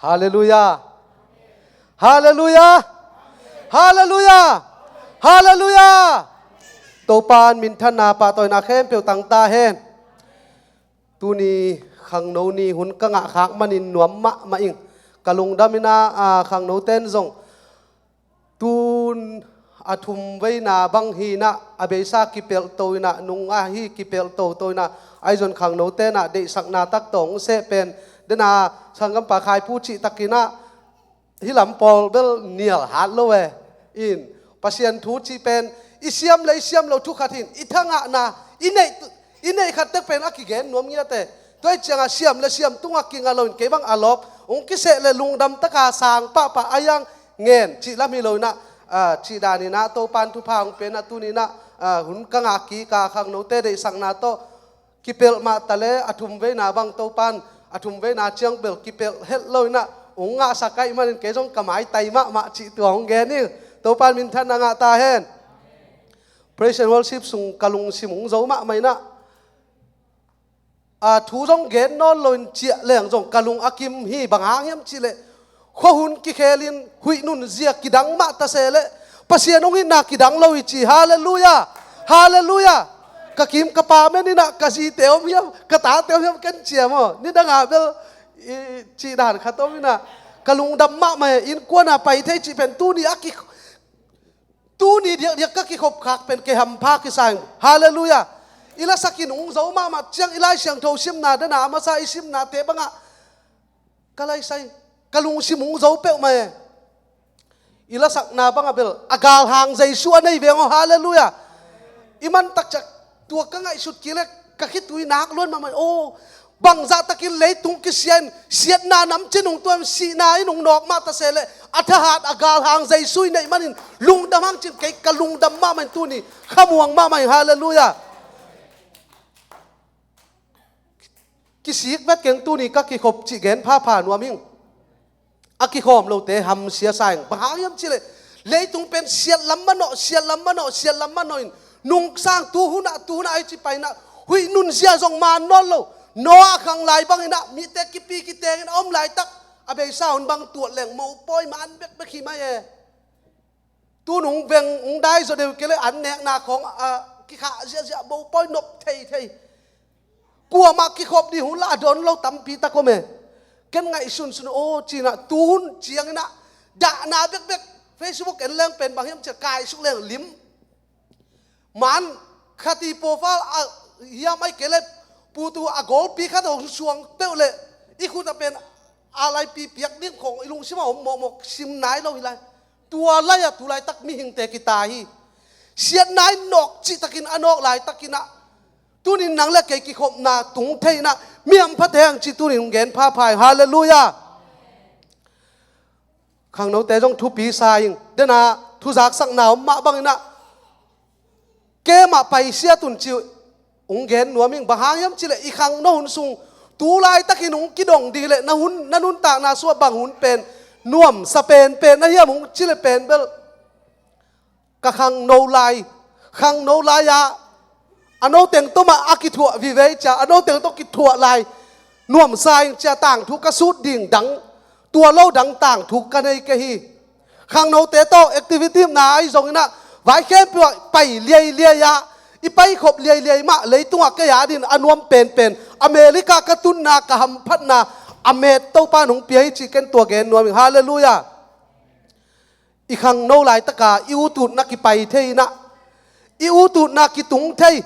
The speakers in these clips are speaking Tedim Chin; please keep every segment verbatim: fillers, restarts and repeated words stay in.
Halleluiah. Halleluiah. Halleluiah. Halleluiah. Topa'n minthanna, pahtawina khempeuh tang ta hen. Tuni khangno ni hun ka ngah khak manin nuam mahmah ing. Ka lungdam in ah, khangnote'n zong tun a thum veina bang hi in ah, a beisa kipelh to in ah, nung ahi kipelh toto in ah, ahi zong khangnote'n ah deihsakna tak tawh hong seh pen, den a sanggampa Khai Pu cih tak in ah, hih lam pawl bel nial hat lo e. In, Pasian thu cih pen i siam le i siam lo thu khat hi in, i thangahna, i neih, i neih khat tek pen a kigen nuam ngiat e. Tua hi ciangah siam le siam tungah kingah lo in, kei bang a lawp, hong kiseh le lungdam taka sang pahpah a hiang ngen cih lam hi lo in ah, ah, cih dan in ah Topa'n thupha hong pia in ah, tuni in ah, ah, hun ka ngah kik a, khangnote deihsakna tawh kipelh mah ta le, a thum veina bang Topa'n, a thum veina ciang bel kipelh het lo in ah hong ngahsak ahih manin, kei zong ka maitai mahmah cih tua hong gen ing. Topa'n minthanna ngah ta hen. Praise and worship sung ka lungsim hong zo mahmah in ah, a thu zong gen nawn lo in ciah leng zong ka lung a kim hi. Bang hang hiam cih leh, khuahun kikhel in huih nunzia kidang mah ta se leh, Pasian hong itna kidang lo hi ci. Halleluiah. Halleluiah. Ka kim ka pam en in ah, ka zite om hiam, ka tate om hiam ken ciam aw. Nidang a bel i cih dan khat om in ah, ka lungdam mahmah e. Innkuan a pai thei cih pen tuni a ki, tuni diakdiak ka kikhop khak pen kei hampha kisa ing. Halleluiah. I lasak in hong zo mahmah ciang, i Lai Siangtho simna, den a a masa i simnate bangah ka laisai, ka lungsim hong zo peuhmah e. I lasakna bangah bel a galhang Jesu a nei veng aw. Halleluiah. I man takciang tua ka ngaihsut kik leh ka khitui nak luan mahmah. Aw, bangzah takin leitung kisia in, siatna namcin hong tuam, sihna in hong nawk mah ta se leh, a thahat a galhang Jesu i neih manin lungdam hang cin, kei ka lungdam mahmah in, tuni khamuang mahmah in. Halleluiah. Kisik vet keng, tuni ka kikhop cih gen phapha nuam ing. A kikhawm lote hamsia sa ing. Bang hang hiam cih leh, leitung pen siat lam manawh, siat lam manawh, siat lam manawh in, nungsang tu hun ah, tu hun ah ahi ci pai in ah, huih nunzia zong man nawn lo. Noah khang lai bang in ah, mite kipi kiteng in a om laitak, a beisa hun bang tuat leng mopawi man bekbek hi mai e. Tu nung veng hong dai zaw deuh kei leh, an nekna khawng, ah, kikhah ziahziah, mopawi nop theithei. Kuamah kikhop ding hun lah a dawn lo tampi tak om e. Ken ngaihsunsun aw ci in ah, tu hun ciang in ah, dahna bekbek, Facebook en leng pen bang hiam cih leh kaisuk leng lim. Man khat i profile ah hiam, ahih kei leh putu a golpi khat hong suang peuh leh, i khut ah pen a laipi piak ding khawng i lungsim ah om mawkmawk, sim nai lo hi lai. Tua lai-ah tu laitak mihingte kita hi. Siatna in nawk cihtakin a nawk laitakin ah, tunin nang le kei kikhopna tung thei in ah, mi hampha thei hang cih tunin hong gen phapha hi. Halleluiah. Khangnote zong thupi sa ing. Den a thu zaksakna om mah bang in ah, kem ah paisiat un cih hong gen nuam ing. Bang hang hiam cih leh, i khangno hun sung tu laitakin hong kidong ding leh, na hun, na nuntakna sungah bang hun pen nuamsa penpen na hiam hong cih leh pen bel, ka khangno lai, khangno lai-ah a no teng tawh mah a kithuah vive hi cia, a no teng tawh kithuah lai nuamsa ing cia, tangthu ka sut ding dang, tua lo dang tangthu ka nei kei hi. Khangnote tawh activity na ahi zongin ah, vai khempeuh ah pai liailiai ah, i paikhop liailiai mah, leitungah kei adingin a nuam penpen, America ka tunna, ka hamphatna a met Topa in hong pia hi cih ken tua gen nuam ing. Halleluiah. I khangno laitaka i ut utna kipai thei in ah, i ut utna kitung thei.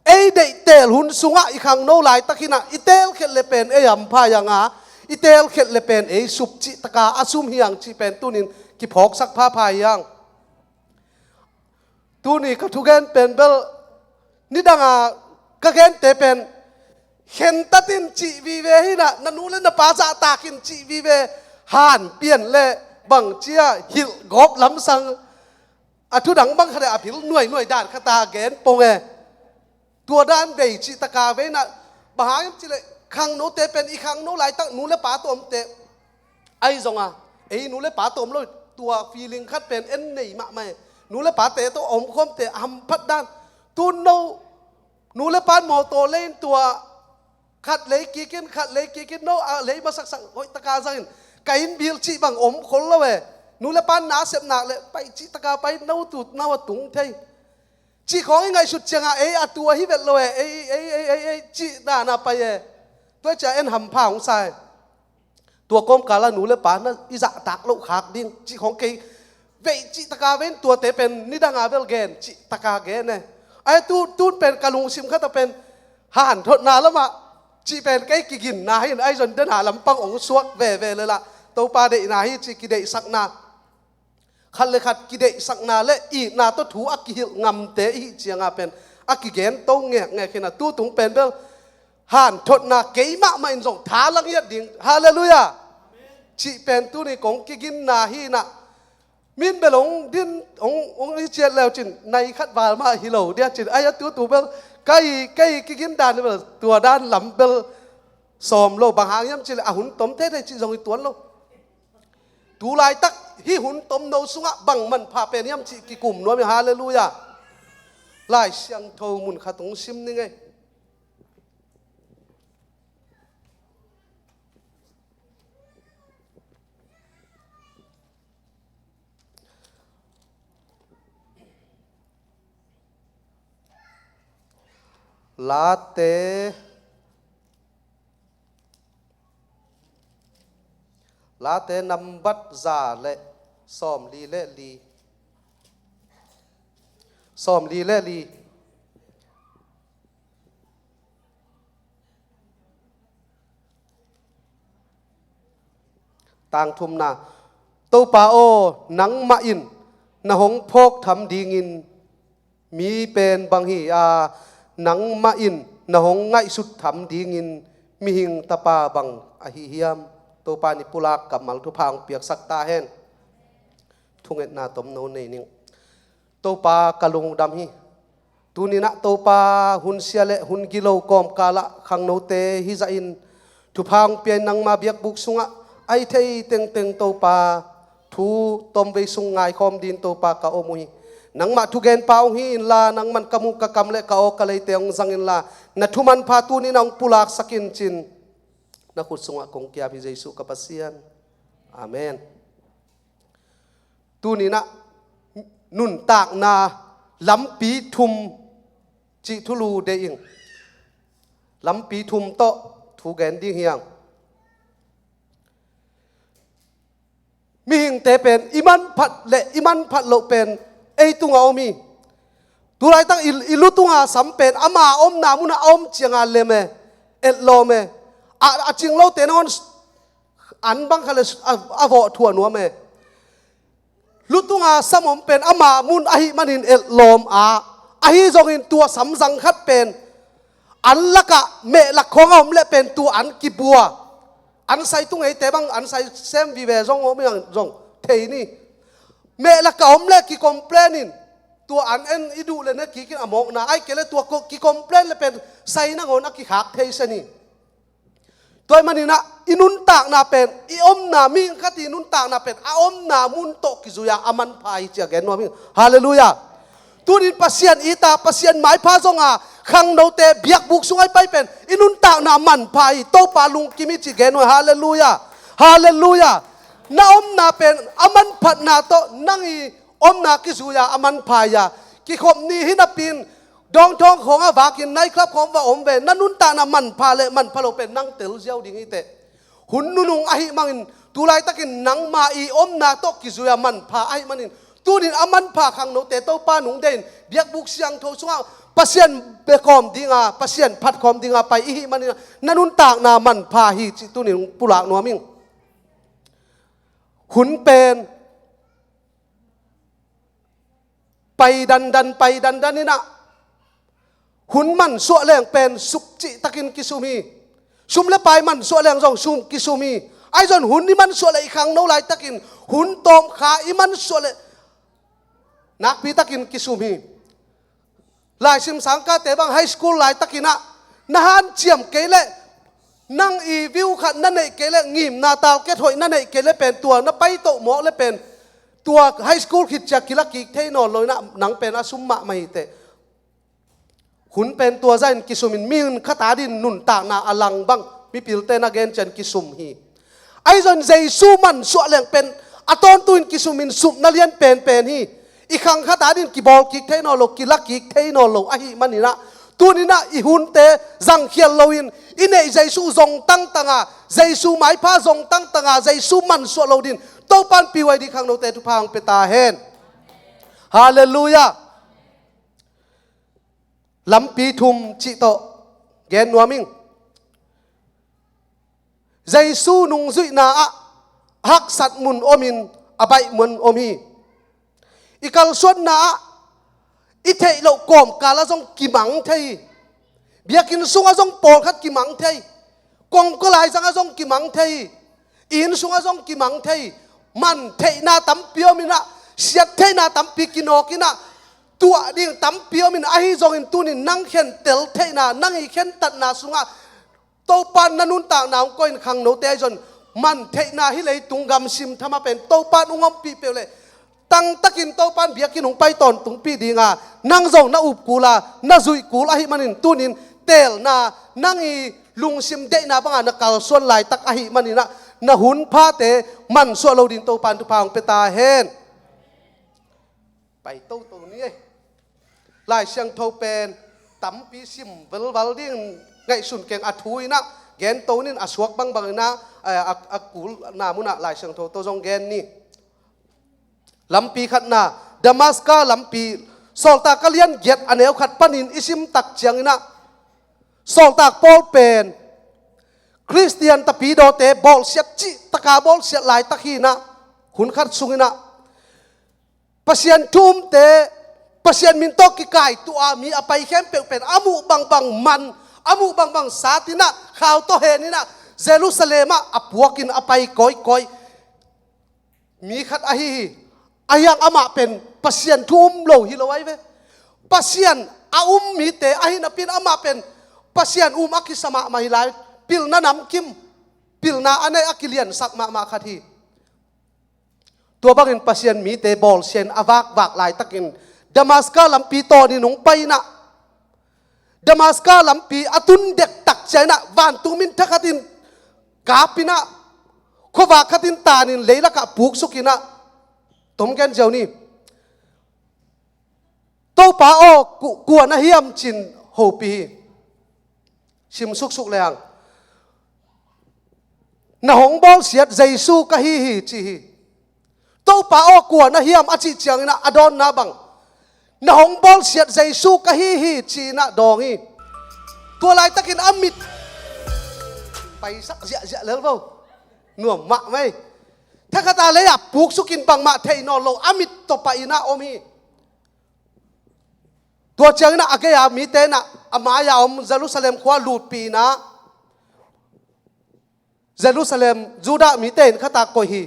Ei deih teel hun sungah i khangno laitak in ah, i teel khet le pen ei hampha hi hang a, i teel khet le pen ei sup cih taka a sum hi hang cih pen tunin kiphawksak phapha hi hang. Tuni ka thugen pen bel, nidanga ka gente pen, khentat in cih vive hi in ah, na nu le na pa zahtak in cih vive, han pian le bang cia hilh gawp lamsang, a thudang bang khat a phil nuainuai dan khat a gen pong e. Tua dan bei cih taka vei in ah, bang hang hiam cih leh, khangnote pen i khangno laitak nu le pa tawh omte ahi zong a, ei nu le pa tawh om lo, tua feeling khat pen en nei mahmah e. Nu le pate tawh a omkhawmte a hamphat dan. Tun no nu le pa in mawtaw lei in, tua khat lei kik in, khat lei kik in, no a lei masaksak hoih taka zang in, Ka inn bil cih bang om khol lo e. Nu le pa na sep nak le pai cih taka pai, no tu no a tung thei. Cih khawng i ngaihsut ciangah ei a tu ahi vet lo e. Ei, ei, ei, ei, ei, cih dana pai e. Tua ciah en hampha hong sa e. Tua kawmkala nu le pa na i zahtak loh khak ding cih khawng kei veih cih taka vein tuate pen nidanga bel gen cih taka gen e. Ai tu, tun pen ka lungsim khata pen hanthotna lamah cih pen kei kiginna hi in, ai zon dena lampang ong suak veve le lah Topa deihna hi cih kideihsakna, khat le khat kideihsakna le itna tawh thu a kihilh ngamte i hih cianga pen a kigen to ngekngek hi in a, tutung pen bel hanthotna kei mahmah in zong tha la ngiat ding. Halleluiah. Cih pen tuni kong kiginna hi in a, min bel hong din hong, hong hi ciat leu cin nai khat val mah hi lo dia cin, ai a tutu bel kai, kei kigindan bel tua dan lam bel sawm lo. Bang hang hiam cih leh a hun tom thei thei cih zong hi tuan lo. Tu laitak hih hun tomno sungah bang manpha pen hiam cih kikum nuam hi. Halleluiah. Lai Siangtho mun khat hong sim ning ei. Late, Late nambat za le sawmli le li. Sawmli le li. Tang thumna. Topa aw, nangmah in na hong phawk tham dingin mi pen bang hi a, nangmah in na hong ngaihsut tham dingin mihing tapa bang ahi hiam? Topa in i pulak kammal thupha hong piaksak ta hen. Thungetna tomno nei ning. Topa, ka lungdam hi. Tuninah Topa, hun sia le hun gilo kawmkalah khangnote hizahin thupha hong pia in, nangma biakbuk sungah ahi thei tengteng Topa, thu tomvei sung ngaikhawm din Topa ka om uh hi. Nangmah thugenpa hong hi inla, nangman ka muh ka kam le ka aw ka leite hong zang inla, na thumanpha tuninah hong pulaksak in cin na khut sungah kong kiam hi Jesuh ka Pasian. Amen. Tuninah nuntakna lampi thum cih thulu deih ing. Lampi thum tawh thu gen ding hi hang. Mihingte pen i manphat le i manphat loh pen ei tungah om hi. Tulaitak i, i lutunga sam pen ama omna munah a om cianga lem e, etlawm e. A, a cing lote nangawn an bang khat le a, a vawh thuah nuam e. Lutunga sam om pen ama mun ahih manin etlawm a, ahi zongin tua samzang khat pen an lakah mehlak khawng a om leh pen tua an kibua. An sai tung eite bang an sai sem vive zong om hi hang zong thei ni. Mehlak a om leh kicomplain in, tua an en i duh le ne kikin a mawkna ai kei le tua kicomplain le pen sai nangawn a kikhak thei se ni. Tua ahih maninah i nuntakna pen, i omna, mihing khat i nuntakna pen a omna mun tawh kizui-a a manpha hi ci-a gen nuam hi. Halleluiah. Tunin Pasian it a, Pasian maipha zonga khangnote biakbuk sung ahi pai pen i nuntakna manpha hi. Topa lungkim hi ci gen nuam hi. Halleluiah. Halleluiah. Na omna pen a manphatna tawh nang i omna kizui-a a manpha hi a, kikhop ni hi napi-in dawngthawng khawng a vakin nightclub khawng va om ve, na nuntakna manpha le manpha lo pen nang tel ziau ding hi teh. Hun nunung ahih mangin tulaitakin nangma i omna tawh kizui-a manpha ahih manin tunin a manpha khangnote Topa nungdeihin biakbuk siangtho sungah Pasian bekawm dinga, Pasian phatkhawm dinga pai i hih manin na nuntakna manpha hi cih tunin pulak nuam ing. Hun pen pai dandan, pai dandan inah hun mansuah leng pen suk cihtakin kisum hi. Sum le pai mansuah leng zong sum kisum hi. Ahi zong hun i mansuah le i khangno laitakin hun tawmkha i mansuah le nakpitakin kisum hi. Laisim sangkahte bang high school laitakinah na hanciam kei leh nang i view khat na neih kei leh ngimna target hoih na neih kei leh pen tua na paitoh mawk leh pen tua high school khit ciah kila kik thei nawn lo inah nang pen a sum mahmah hi teh. Hun pen tua zahin kisumin mi hun khat adin nuntakna a lang bang mipilte na gen cian kisum hi. Ahi zongin Jesu mansuah leng pen a tawntung in kisumin supna lian penpen hi. I khang khat adingin kibawl kik thei nawn lo, kila kik thei nawn lo ahih manin ah, tuni-in ah i hunte zangkhial loin i neih Jesu zong tangtang a, Jesu maipha zong tangtang a, Jesu mansuah lo dingin Topa'n pihuai ding khangnote thupha hong pia ta hen. Halleluiah. Lampi thum cih tawh gen nuam ing. Jesu nungzuihna ah a haksat mun om in, a baih mun om hi. I kalsuanna ah i theih loh kawmkal ah zong kimang thei hi. Biakinn sungah zong pawlkhat kimang thei hi. Kongkaw laizang ah zong kimang thei hi. Inn sungah zong kimang thei hi. Man theihna tampi om in ah, siat theihna tampi kinawk in ah, tuah ding tampi om in, ahi zongin tuni-in nang khentel theihna, nang i khentatna sungah Topa'n na nuntakna hong koih in khangnote ahi zongin man theihna, hih leitung gam simtham ah pen Topa'n hong ompih peuh leh tangtakin Topa'n biakinn hong pai tawntungpih ding a, nang zong na up kul a, na zuih kul ahih manin tuni-in teelna, nang i lungsim deihna bang a na kalsuan laitak ahih manin ah, na hun phate mansuah lo dingin Topa'n thupha hong pia ta hen. Pai toto ni ei. Lai Siangtho pen tampi sim valval ding ngaihsun keng, a thu in ah gen to ning, a suak bangbang in ah, a, a, a kulna mun ah Lai Siangtho tawh zong gen ni. Lampi khatna, Damaska lampi, Sawltak a lian giat a neu khat panin i sim tak ciangin ah, Sawltak Paul pen Khristian tapidawte bawlsiat cih taka bawlsiat laitak hi in ah, hun khat sungin ah Pasian thu umte, Pasian min tawh kikaituah a mi a pai khempeuh pen a muh bangbang man, a muh bangbang sat in ah, khau tawh hen in ah, Jerusalem ah a puakin a pai kawikawi mi khat ahi hi. Ahi hang amah pen Pasian thu um lo hi lo ahi ve. Pasian a um mite ahi napi-in amah pen Pasian um a kisa mahmah hi lai, pilna namkim, pilna a neih a kiliansak mahmah khat hi. Tua bangin Pasian mite bawlsia in a vakvak laitakin Damaska lampi tawnin hong pai in ah, Damaska lampi a tun dektak ciangin ah vantung min thakhatin kap in ah, khuavak khatin tanin leilakah puksuk in ah, tom gen ziau ni. Topa aw, ku-, kua na hiam, ci-in hopih hi. Sim suksuk lehang, na hong bawlsiat Jesu ka hi hi, ci hi. Topa aw, kua na hiam, a cih ciangin ah a dawnna bang, na hong bawlsiat Jesu ka hi hi, ci-in ah dawng hi. Tua laitakin a mit paisak ziahziah lel vo. Nuam mahmah ei. Thakhat a lei-ah puksukin bangmah thei nawn lo, a mit tawh pai in ah om hi. Tua ciangin ah a gei-a mite in ah, a mai-a om Jerusalem khua lutpih in ah, Jerusalem Judah mite inn khat ah koih hi.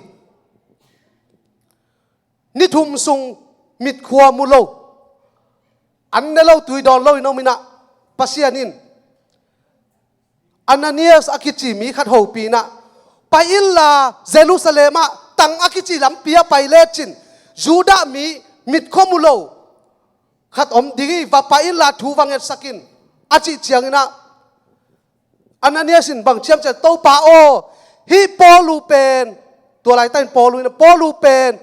Ni thum sung mitkhua mu lo, an ne lo, tui dawn lo in om in ah, Pasian in Ananias a kici mi khat hopih in ah, pai inla Jerusalem ah tang a kici lampi ah pai lecin, Judah mi mitkhua mu lo khat om ding hi, va pai inla thu va ngetsak in, a cih ciangin ah, Ananias in bang ci hiam cih leh, Topa aw, hih Paul uh pen, tua laitakin Paul uh in ah, Paul uh pen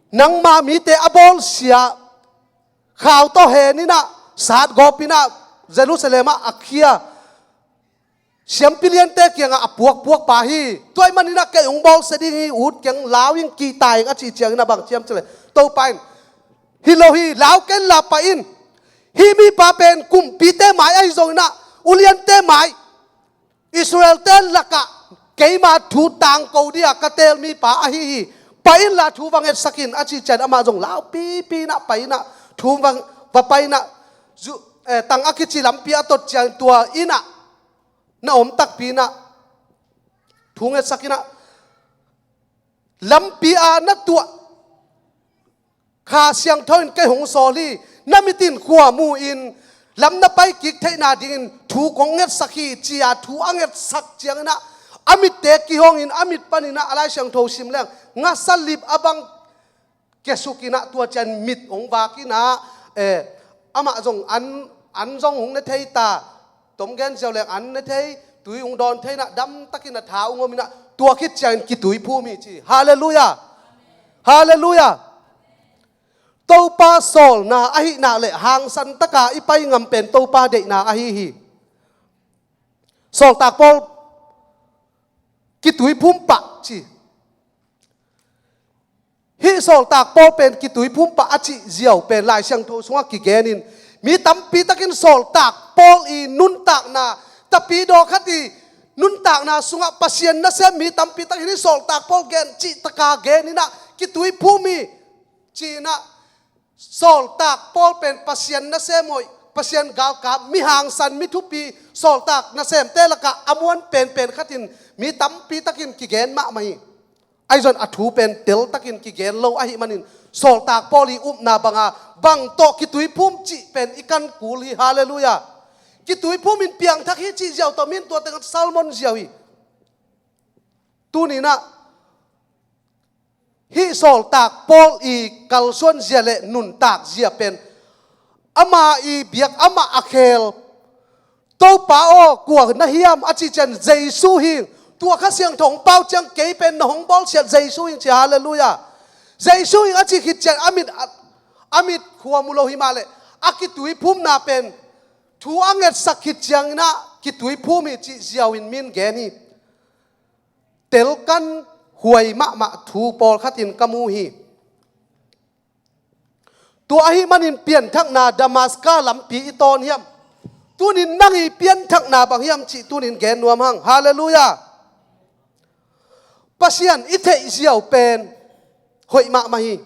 nangma mite a bawlsia, khau tawh hen in ah, sat gawp in ah, Jerusalem ah a khia, siampi liante kiangah a puakpuak pa hi. Tua ahih manin ah kei hong bawlsia ding hi, ut keng, lau ing, kihta ing, a cih ciangin ah bang ci hiam cih leh, Topa in, hi lo hi, lau kenla pai in. Hih mipa pen kumpite mai ahi zongin ah, uliante mai, Israel-te lakah keima thu tangko ding a ka teel mipa ahi hi. Pai inla thu va ngetsak in, a cih ciangin amah zong laupipi in ah pai in ah, thu va, va pai in ah, zu-, eh, tang a kici lampi a tot ciangin tua inn ah na om takpi in ah, thu ngetsak in ah, lampi a na tuah Kha Siangtho in kei hong sawl hi. Na mit in khua mu in, lam na pai kik theihna dingin thu kong ngetsak hi, ci-a thu a ngetsak ciangin ah, a mitte kihong in, a mit panin ah, a Lai Siangtho sim leng, ngasa lip a bang kiasuk in ah, tua ciang mit hong vak in ah, eh, amah zong an, an zong hong ne thei ta, tom gen ziau leng an ne thei, tui ung dawn thei inah, damtakin a tha ung om inah, tua khit ciangin kitui phum hi ci. Halleluiah. Halleluiah. Topa sawlna ahihna le hangsan taka i pai ngam pen Topa deihna ahi hi. Sawltak Paul kitui phum pah ci. Hih sawltak Paul pen kitui phum pah a cih ziau pen Lai Siangtho sungah kigenin, mi tampi takin sawltak Paul i nuntakna, tapidaw khat i nuntakna sungah Pasian nasem mi tampi takin hih sawltak Paul gen cih taka gen inah kitui phum hi. Ci inah sawltak Paul pen Pasian nasem hoih, Pasian galkap, mi hangsan, mi thupi, sawltak nasemte lakah a muan penpen khatin mi tampi takin kigen mahmah hi. Ahi zong a thu pen teltakin kigen lo ahih manin, sawltak Paul i upna banga bang tawh kitui phum cih pen i kan kul hi. Halleluiah. Kitui phum in piangthak hi cih ziau tawh min tua tengah sermon ziau hi. Tuni inah hih sawltak Paul i kalsuan zia le nuntak zia pen ama i biak, ama a khel, Topa aw, kua na hiam a cih ciang Jesu hi ing. Tua Kha Siangtho hong pau ciang kei pen na hong bawlsiat Jesu hi ing ci. Halleluiah. Jesu hi ing a cih khit ciang a mit, a, a mit khuam uh lo hi mah leh, a kitui phumna pen thu a ngetsak khit ciang inah kitui phum hi cih ziau in min gen hi. Telkan huai mahmah thu pawlkhat in ka mu hi. Tua ahih manin pianthakna Damaska lampi i tawn hiam? Tunin nang i pianthakna bang hiam cih tunin gen nuam hang. Halleluiah. Pasian i theih ziau pen hoih mahmah hi.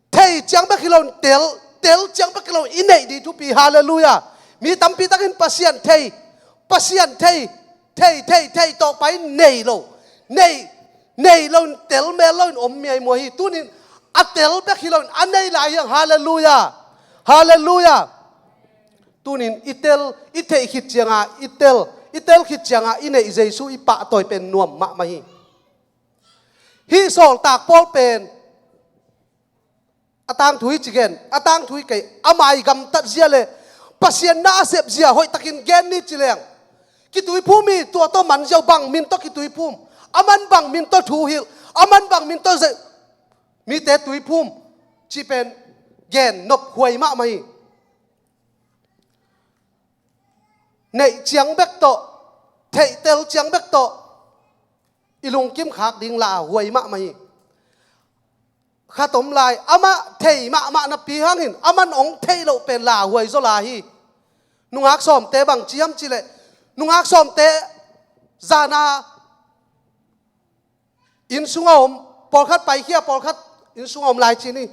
Thei ciang bek hi loin tel, tel ciang bek hi loin i neih ding thupi. Halleluiah. Mi tampi takin Pasian thei, Pasian thei, thei, thei, thei tawh pai nei lo, nei, nei loin tel mel loin om miaimuai hi. Tunin a tel bek hi loin a nei lai hi hang. Halleluiah. Halleluiah. Tunin i tel, i theih khit cianga i tel, i tel khit cianga i neih Jesu i pahtawi pen nuam mahmah hi. Hih sawltak Paul pen a tangthu hi ci gen, a tangthu hi kei, ama i gamtat zia le Pasian na a sep zia hoihtakin gen ni ci leng, kitui phum hi. Tua tawh man ziau, bang min tawh kitui phum, a man bang min tawh thu hilh, a man bang min tawh ze-, mite tui phum cih pen gen nop huai mahmah hi. Neih ciang bek tawh, theihtel ciang bek tawh i lungkim khak ding lauhuai mahmah hi. Khat om lai, amah thei mahmah napi hangin aman hong theih loh pen lauhuai zaw lai hi. Nungak sawmte bang ci hiam cih leh, nungak sawmte zana inn sungah om, pawlkhat paikhia, pawlkhat inn sungah om lai ci ni.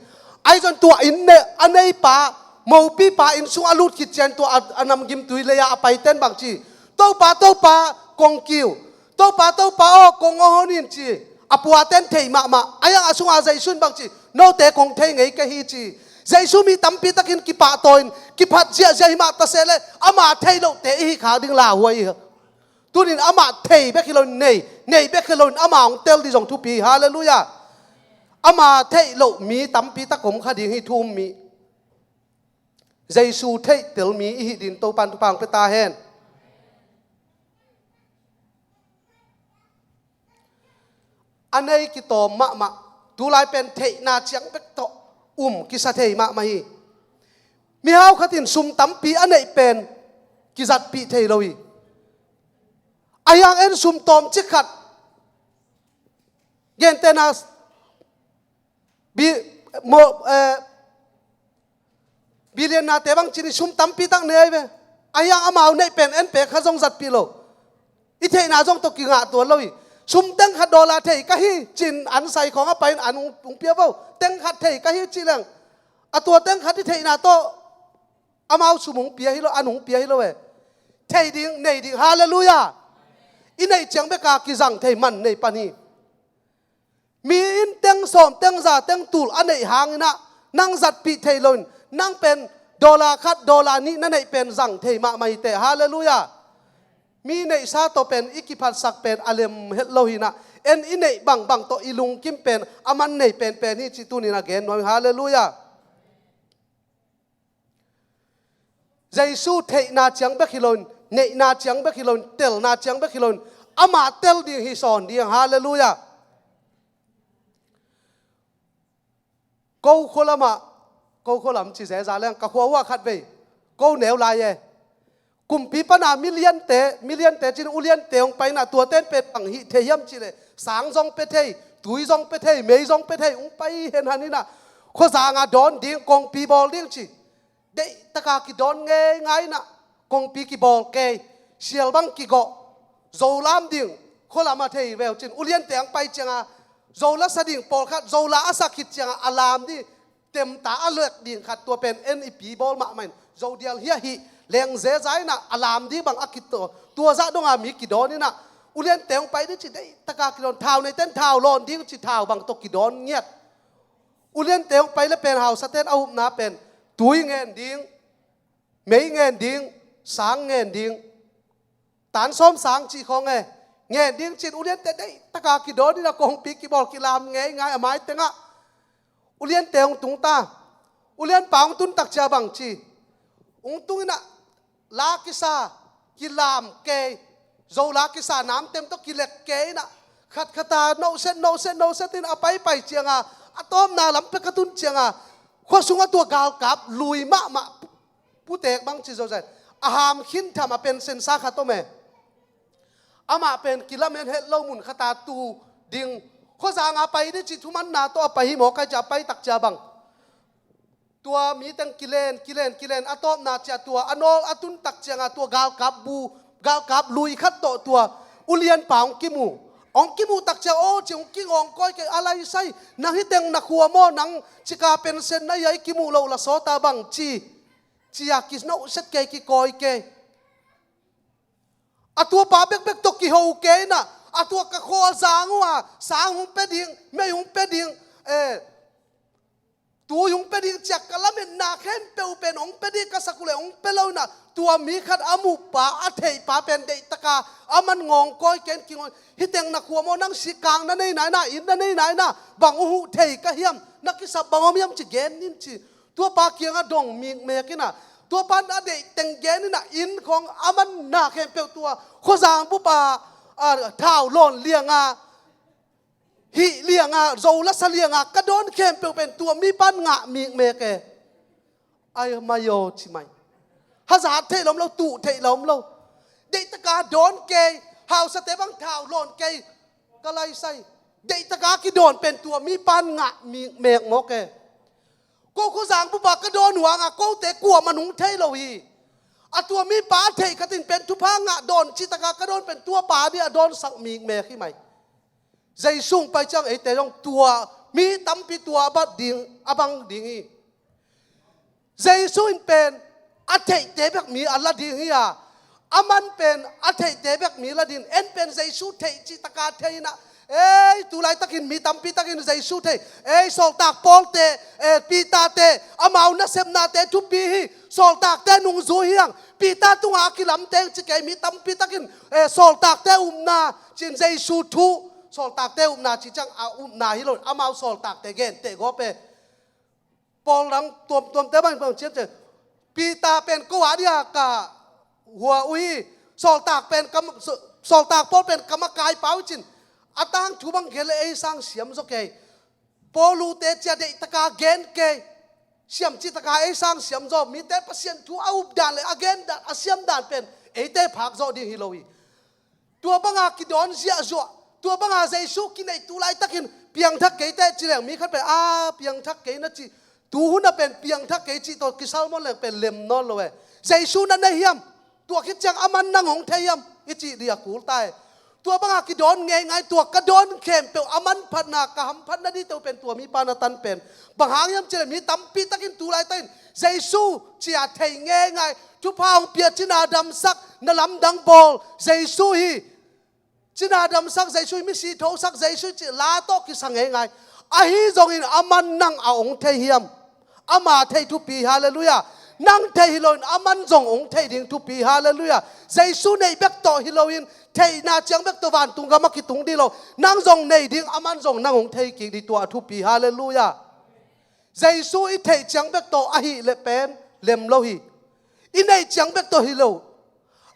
Ahi zong tua inn ne, a neipa, mopipa inn sungah a lut khit ciang tua a, a namgimtui lei-ah a paiten bang ci, Topa, Topa, kong kiu, Topa, Topa aw, kong aw hon in ci. A puaten thei mahmah, a hiang a sungah Jesu in bang ci, note kong thei ngei ka hi ci. Jesu mi tampi takin kipahtawi in, kiphat ziahziah hi mah ta seh leh, ama theih lohte i hih khak ding lauhuai hi. Tunin amah thei bek hi loin nei, nei bek hi loin ama hong tel ding zong thupi hi. Halleluiah. Ama theih loh mi tampi tak om kha ding hi, thu um mi. Jesu theihtel mi i hih dingin Topan thupha hong pia ta hen. A nei kitawm mahmah, tulai pen theihna ciang bek tawh um kisa thei mahmah hi. Mihau khat in sum tampi a neih pen kizatpih thei lo hi. A hiang en sum tawmcik khat, gentehna bi-, mo-, eh, billionaire-te bang ci ni, sum tampi tak nei ahi ve. A hiang amau neih pen en pek kha zong zatpih lo. I theihna zong tawh kingah tuan lo hi. Sum teng khat dollar thei ka hi ci-in an sai khawng a pai-in an hong, hong pia vo. Teng khat thei ka hi ci leng, a tua teng khat i theihna tawh amau sum hong pia hi lo, an hong pia hi lo e. Thei ding, nei ding. Halleluiah. I neih ciang bek a kizang thei man nei pan hi. Mi in teng sawm, teng za, teng tul a neih hangin ah nang zatpih thei loin, nang pen dollar khat, dollar nih na neih pen zang thei mahmah hi teh. Halleluiah. Mi neihsa tawh pen i kiphatsak pen a lem het lo hi-in ah, en i neih bangbang tawh i lungkim pen aman nei penpen hi cih tuni-in a gen nuam hi. Halleluiah. Jesu theihna ciang bek hi loin, neihna ciang bek hi loin, telna ciang bek hi loin, amah tel ding hi sawn ding. Halleluiah. Ko khua lamah, ko khua lam ci zeza leng, ka khua uh ah khat vei ko neu lai e. Kumpi pana miliante, miliante cin uliante hong paina, tuate in pen bang hih thei hiam cih leh, sang zong pia thei, tui zong pia thei, mei zong pia thei, hong pai henhan inah, khuazanga dawn ding, kongpi bawl ding ci. Deih taka kidawn ngeingai inah, kongpi kibawl kei, sial bang kigawh, zo lam ding, khua lamah thei veu cin, uliante hong pai cianga, zo la sa ding pawlkhat, zo la a sa khit cianga, a lam ding, temta a lek ding khat, tua pen en i pi bawl mahmah in, zo dial hiah hih leng zeza inah, a lam ding bang a kitaw, tua zah donga mi kidawn inah, uliante hong pai ding ci, deih taka kidawn, thau neite in thau lawn ding ci, thau bang tawh kidawn ngiat. Uliante hong pai le pen hausate'n a upna pen tui ngen ding, mei ngen ding, sang ngen ding, tan sawm sang cih khawng e, ngen ding cin uliante deih taka kidawn inah, kongpi kibawl kilam ngeingai a mai tengah. Uliante hong tung ta. Ulianpa hong tun tak cia bang ci, hong tung inah, la kisa, kilam kei, zo la kisa namtem tawh kilek kei inah, khatkhat a nohset, nohset, nohset in a paipai cianga, a tawpna lam pek a tun cianga, khua sungah tua galkap lui mahmah, putek bang ci zo zai, a ham khintham a pensensa khat om e. Amah pen kilamen het lo mun khat a tu ding, khuazanga pai ding ci thumanna tawh a pai hi maw, kai cia a pai tak cia bang. Tua mi teng kilen, kilen, kilen, a tawpna cia tua a nawl a tun tak cianga tua galkap bu, galkap lui khat tawh tua ulianpa hong kimu. Hong kimuh tak cia aw ci, hong kingawng kawi kei, a laisai, nang hih teng na khua maw, nang cika pensen na hi a, i kimuh loh la sawta bang ci, cia kinohset kei, kikawi kei. A tuapa bekbek tawh kiho kei inah, a tua ka khua zang uh a, sang hong pia ding, mei hong pia ding, eh, tui hong pia ding, ciak ka lametna khempeuh pen hong pia ding ka sak uh leh hong pia lo inah, tua mi khat a muhpa, a theihpa pen deih taka a man ngawng kawi ken kingawng, hih teng na khua maw, nang sikang na nei nai inah, inn na nei nai inah, bang uh huh thei ka hiam, na kisap bang om hiam ci gen in ci. Tuapa kiangah dong mikmek inah, tuapa in a deih teng gen inah, inn khawng a manna khempeuh tua khuazang bupa, a, thau lawn lianga, hih lianga, zo la sa lianga ka dawn khempeuh pen tua mipa in ngah mikmek e. Ai mai aw ci mai. Hazat theih lawm lo, tuh theih lawm lo. Deih taka dawn kei, hausate bang thau lawn kei, ka laisai. Deih taka kidawn pen tua mipa in ngah mikmek mawk e. Ko khuazang bupa ka dawn uh hanga kote kuaman hong thei lo hi. A tua mipa a theih khatin pen thupha ngah dawn cih taka ka dawn pen tuapa ding a dawnsak mikmek hi mai. Jesu hong pai ciang eite zong tua mi tampi tua a bat ding, a bang ding hi. Jesu in pen a theihte bek mi a la ding hi a, aman pen a theihte bek mi la ding. En pen Jesu theih cih taka thei inah, ei, tu laitakin mi tampi takin Jesu thei. Ei, sawltak Pawlte, eh, Peter-te, amau nasepnate thupi hi. Sawltakte nungzui hi hang, Peter tungah a kilamteng ci kei, mi tampi takin, eh, sawltakte upna cin Jesu thu, sawltakte upna cih ciang a upna hi lo, amau sawltakte genteh gawp e. Pawl dang tuamtuamte bang, bang ciamciam. Peter pen ko a dia ka hua uh hi. Sawltak pen kam, sawltak Paul pen ka makaipa uh cin, a tangthu bang gen le ei sang siam zaw kei. Paul ute cia deih taka gen kei. Siam cih taka ei sang siam zaw. Mite Pasian thu a updan le a gendan, a siamdan pen eite phak zawh ding hi lo hi. Tua banga kidawn ziahzuah, tua banga Jesu kineih tu laitakin piangthak keite ci leng mi khat pen a piangthak kei na ci, tu huna pen piangthak kei cih tawh kisalmon leng pen lem nawn lo e. Jesu na nei hiam? Tua khit ciang aman nang hong thei hiam? I cih dih a kul ta e. Tua banga kidawn ngeingai, tua ka dawn khempeuh a manphatna, ka hamphatna dih teuh pen tua mipa na tan pen. Bang hang hiam cileh mi tampi takin tu laitakin Jesu cia thei ngeingai, thupha hong pia, cina damsak, na lamdang bawl Jesu hi. Cina damsak Jesu hi, misi thosak Jesu hi cih la tawh kisa ngeingai. Ahi zongin aman nang a hong thei hiam? Ama thei thupi, halleluiah. Nang thei hi loin aman zong hong thei ding thupi, halleluiah. Jesu neih bek tawh hi loin, theihna ciang bek tawh vantung gam a kitung dih lo. Nang zong nei ding, aman zong nang hong thei kik dih, tua a thupi, halleluiah. Jesu i theih ciang bek tawh ahih leh pen lem lo hi. I neih ciang bek tawh hi lo.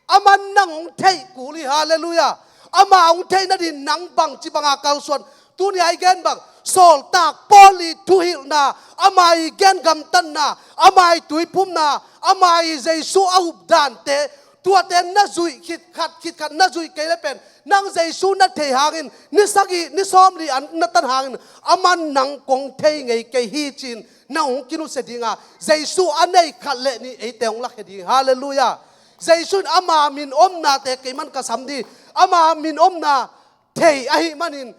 Aman nang hong theih kul hi, halleluiah. Ama hong theih nadin nang bangci banga kalsuan? Tuni a i gen bang, sawltak Paul i thuhilhna, ama i gen gamtatna, ama i tuiphumna, ama i Jesu a updante, tuate na zuih khitkhat khitkhat na zuih kei le pen, nang Jesu na theih hangin ni sagih ni sawmli an na tan hangin aman nang kong thei ngei kei hi ci-in nang hong kinusia dinga, Jesu a nei khat le nih eite hong lakhia ding hi, halleluiah. Jesu in ama min omnate keiman ka sam ding, ama min omna thei ahih manin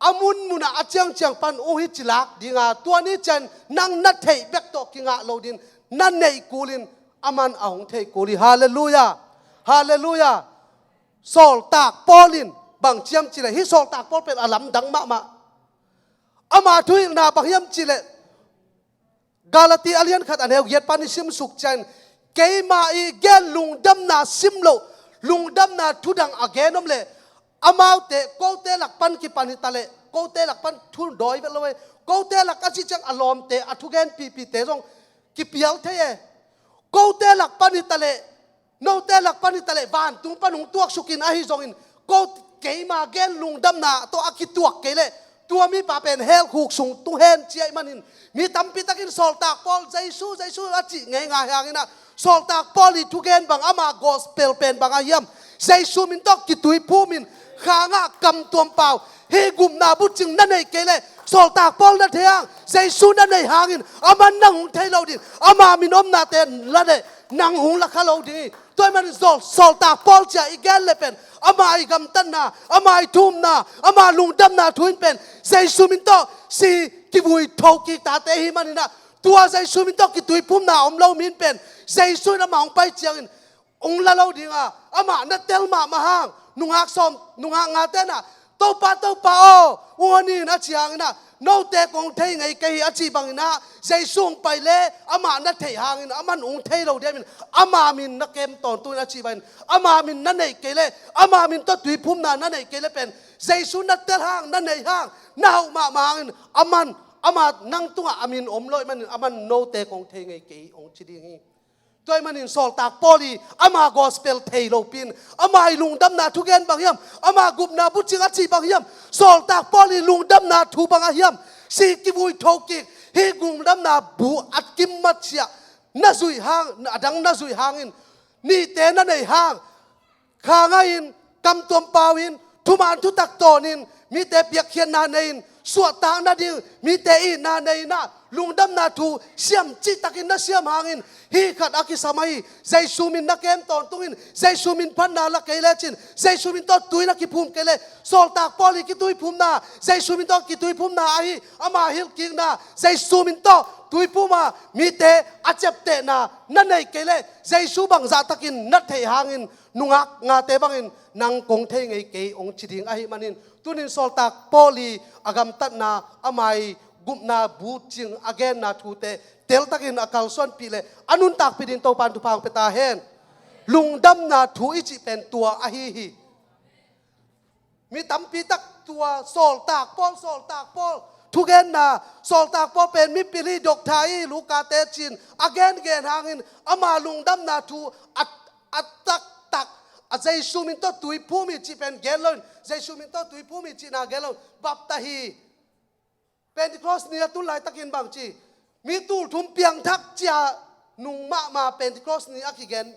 a munmunah a ciangciang pan uh hi ci lak dinga, tua ni ciang nang na theih bek tawh kingah lo din, na neih kulin aman a hong thei kul hi, halleluiah. Halleluiah. Sawltak Paul in bang ci hiam cih leh, hih sawltak Paul pen a lamdang mahmah. Ama thuhilhna bang hiam cih leh, Galati a lian khat a neu giat pan i simsuk ciang, keima i gen lungdamna sim loh, lungdamna thudang a gen om leh, amaute kote lak pan kipan hi ta leh, kote lak pan thu dawi vet lo e, kote lak a cih ciang a lawmte a thugen pipite zong kipial thei e. Kote lak pan hi ta leh, note lak pan hi ta leh, vantung pan hong tuaksukin ahi zongin, ko keima gen lungdamna tawh a kituak kei leh, tua mipa pen hell khuk sung tung hen ci ahih manin, mi tampi takin sawltak Paul Jesu, Jesu a cih ngeingai hanginah, sawltak Paul i thugen bang, ama gospel pen bang a hiam? Jesu min tawh kituiphumin, khangah kamtuam pau, hih gupna bucing na neih kei leh, sawltak Paul na thei hang, Jesu na neih hangin aman nang hong thei lo ding, ama min omnate la leh nang hong lakha lo ding hi. Tua ahih manin sawl, sawltak Paul ci-a i gen le pen, ama i gamtatna, ama i thumna, ama lungdamna thu in pen, Jesu min tawh si kivui thokik tate hi maninah, tua Jesu min tawh kituiphumna om lo mi in pen, Jesu in ama hong pai ciangin hong la lo dinga, amah na tel mahmah hang, nungak sawm, nungak nga tenah, Topa, Topa aw, ung hon in a ci hanginah, note kong thei ngei kei hi a cih banginah, Jesu hong pai le, amah na theih hangin, aman ung thei lo diamin, ama min na kem tawntung in a cih bangin, ama min na neih kei le, ama min tawh tuiphumna na neih kei le pen, Jesu na tel hang, na neih hang, na hauh mahmah hangin, aman, ama nang tungah a min om lo ahih manin, aman note kong thei ngei kei hi, hong ci ding hi. Tua ahih manin sawltak Paul i ama gospel thei lopin, ama i lungdamna thugen bang hiam? Ama gupna bucing a cih bang hiam? Sawltak Paul i lungdamna thu bang a hiam? Si kivui thokik, hih lungdamna bu a kim maciah na zuih hang, a dang na zuih hangin, nihte na neih hang, kha ngahin, kamtuam pauin, thuman thutak tawnin, mite piakkhiatna nei-in, suahtakna ding, mite itna nei-inah, lungdamna thu siam cihtakin na siam hangin, hih khat a kisam ahi, Jesu min na kem tawntungin, Jesu min phatna la kei lecin, Jesu min tawh tui na kiphum kei le, sawltak Paul i kituiphumna, Jesu min tawh kituiphumna ahi, ama hilhkikna, Jesu min tawh tuiphuma, mite a ciaptehna, na neih kei le, Jesu bangzahtakin na theih hangin, nungak ngate bangin nang kong thei ngei kei hong ci ding ahih manin, tunin sawltak Paul i a gamtatna, ama i gupna bucing a genna thute teltakin a kalsuanpih le a nuntakpih dingin Topan thupha hong pia ta hen. Lungdamna thu i cih pen tua ahi hi. Mi tampi tak tua sawltak Paul, sawltak Paul thugenna, sawltak Paul pen mipil hi, dokta hi, Luka teci-in a gengen hangin ama lungdamna thu a a taktak, a Jesu min tawh tuiphum hi cih pen gen loin, Jesu min tawh tuiphum hi cihna gen loin, bapta hi. Pentecost ni a tun laitakin bangci, mi tulthum piangthak cia nung mahmah Pentecost ni a kigen.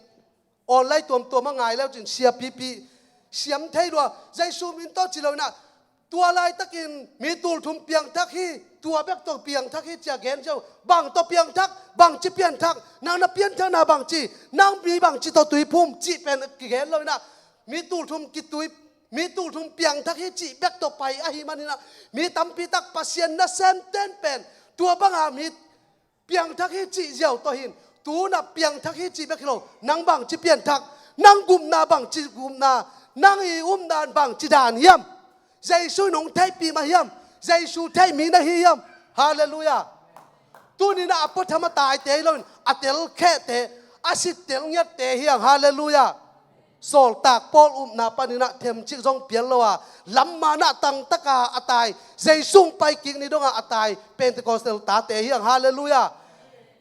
Online tuamtuam a ngai leucin siapipi siam thei lua, Jesu min tawh ci loinah, tua laitakin mi tulthum piangthak hi, tua bek tawh piangthak hi cia gen cio. Bang tawh piangthak, bangci pianthak, nang na pianthakna bangci, nang mi bangci tawh tuiphum cih pen kigen loinah, mi tulthum kitui, mi tulthum piangthak hi cih bek tawh pai ahih maninah, mi tampi tak Pasian nasemten pen tua banga mi piangthak hi cih ziau tawh hin, tunah piangthak hi cih bek hi lo, nang bangci pianthak, nang gupna bangci gupna, nang i umdan bangci dan hiam? Jesu in hong theihpih mah hiam? Jesu theih mi na hi hiam? Halleluiah. Tuninah a puatham a taite hi loin, a telkhehte, a sittel ngiatte hi hang. Halleluiah. Sawltak Paul upna paninah themcik zong pial lo a, lammanah tangtaka a tai, Jesu hong paikik ni dongah a tai, Pentecostal tate hi hang. Halleluiah.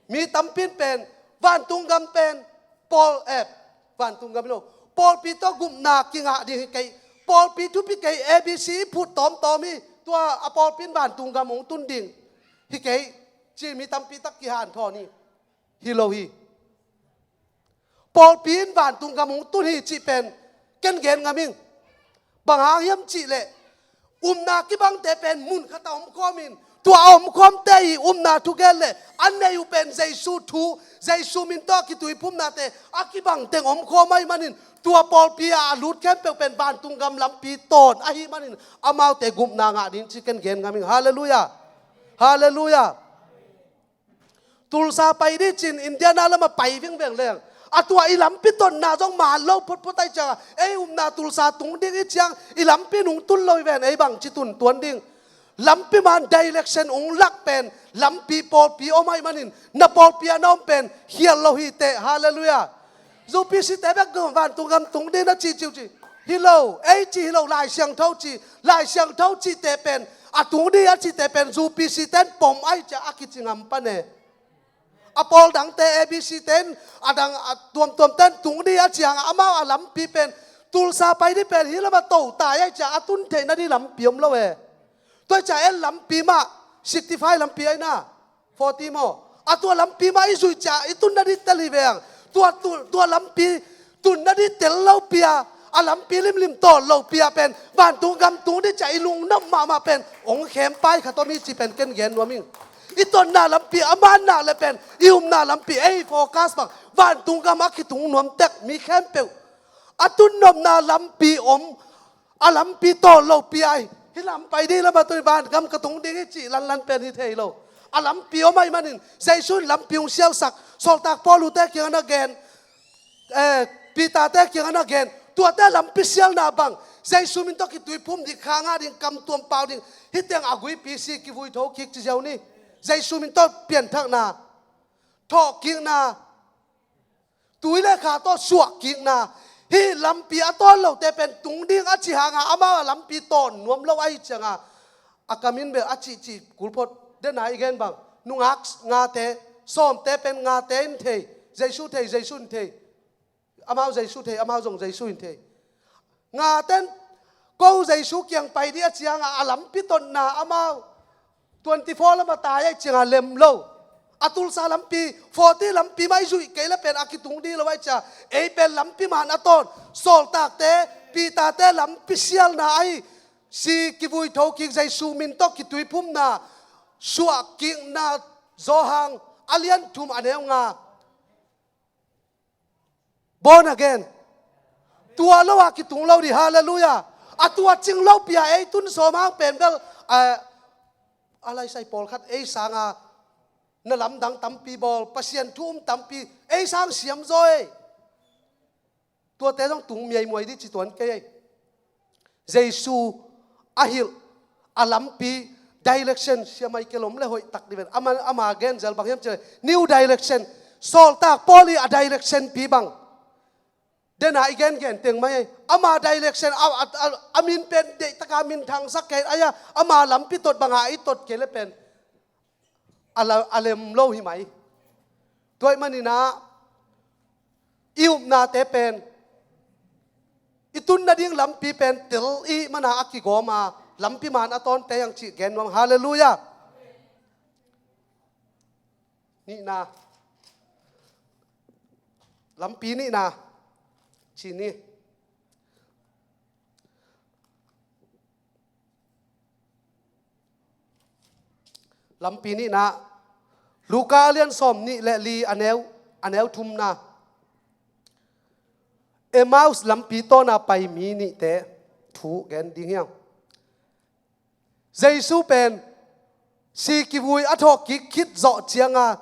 Mi tampin pen, vantung gam pen, Paul, eh, Vantung gam hi lo. Pawlpi tawh gupna kingah ding hi kei. Pawlpi thupi kei, A B C i phut tawmtawm hi. Tua a pawlpi in vantung gam hong tun ding hi kei, ci mi tampi tak kihanthawn hi. Hi lo hi. Pawlpi in vantung gam hong tun hi cih pen ken gen ngam ing. Bang hang hiam cih leh, upna kibangte pen mun khat ah omkhawm in, tua a omkhawmte i upna thugen leh a nei uh pen Jesu thu, Jesu min tawh a kituiphumnate a kibang teng omkhawm ahih manin, tua pawlpi ah a lut khempeuh pen vantung gam lampi tawn ahih manin, amaute gupna ngah ding ci ken gen ngam ing. Halleluiah. Halleluiah. Tulsa pai dih ci-in Indiana lamah pai vingveng leng, a tua i lampi tonna zong man lo photphot ahih ciangah, ei upna Tulsa tung ding i ciang i lampi nung tun lo hi ven, ei bangci tun tuan ding. Lampi man direction ung lak pen lampi pawlpi om ahih manin, na pawlpi a na om pen khial lo hi teh. Halleluiah. Zu P C te bek vantung gam tung dih na cih ciu ci. Hi lo, ei ci hi lo, Lai Siangtho ci. Lai Siangtho cihte pen, a tung dih a cihte pen Zu P C ten pom ahih ciah a kici ngam pan e. A pawl dangte, A B C ten, a dang a tuamtuam ten tung dih a ciangah amau a lampi pen, Tulsa pai dih pen hi lamah to tai ahih ciah a tun theih nadih lampi om lo e. Tua ahih ciah en lampi mah, sixty-five lampi ahi na. Forty maw? A tua lampi mah i zuih ciah i tun nadih tel hi veng. Tua, tu, tua lampi tun nadih tel lo pi a, a lampi limlim tawn lo pi a pen, vantung gam tung dih ciah i lungnop mahmah pen hong khem pai khat om hi ci pen ken gen nuam ing. I tonna lampi a man nak leh pen, i upna lampi, ei focus bang, vantung gam a kitung nuam tek mi khempeuh. A tunnopna lampi om, a lampi tawn lo pi ai. Hi lam pai dih lamah tun van gam ka tung ding hi cih lanlan pen hi thei lo. A lampi om ahih manin, Jesu in lampi hong sialsak, sawltak Paul uh te kiangah na gen, eh, Peter te kiangah na gen, tuate lampi sialna bang, Jesu min tawh kituiphum ding, kha ngah ding, kam tuam pau ding, hih teng a guipi si kivui tho kik ci ziau ni. Jesu min tawh pianthakna, thawhkikna, tui le kha tawh suahkikna, hih lampi a tawn lote pen tung ding a ci hangah amau a lampi tawn nuam lo ahih ciangah, a kam in bel a cihcih kulphot, dena i gen bang, nungak ngate, sawmte pen ngate in thei, Jesu thei, Jesu in thei, amau Jesu thei, amau zong Jesu in thei. Ngaten ko Jesu kiang pai dih a ciangah a lampi tonna amau twenty-four lamah tai ahih ciangah lem lo. A Tulsa lampi, forty lampi mah i zuih kei le pen a kitung dih lo ahih ciah, ei pen lampi man a tawn, sawltakte, Peter-te lampi sialna ahi, si kivui tho kik, Jesu min tawh kituiphumna, suahkikna, Johan a lian thum a neu nga. Born again. Tua lo a kitung lo dih, halleluiah. A tua cing lo pi a ei tun sawm hang pen bel, a, a laisai pawlkhat ei sanga na lamdang tampi bawl, Pasian thu um tampi, ei sang siam zaw ei. Tuate zong tung miaimuai dih ci tuan kei ei. Jesu a hilh, a lampi, direction, siamai kelom le hoih tak dih ven. Ama, ama gen zel bang hiam cih leh, new direction. Sawltak Paul i a direction pi bang. Dena i gengen teng mai. Ama direction, a, a, a, a min pen deihtaka min thangsak kei, aia, ama lampi tot banga i tot kei le pen. A la-, a lem lo hi mai. Tua ahih maninah, i upnate pen, i tun nading lampi pen tel i hih mana a kigawm a, lampi man a tawnte hiang cih gen nuam. Halleluiah. Nihna. Lampi nihna. Ci ni. Lampi nihna, Luka a lian sawm nih le li a neu, a neu thumna. Emmaus lampi tawna pai mi nihte thu gen ding hiang. Jesu pen si kivui a thawh kik khit zawh cianga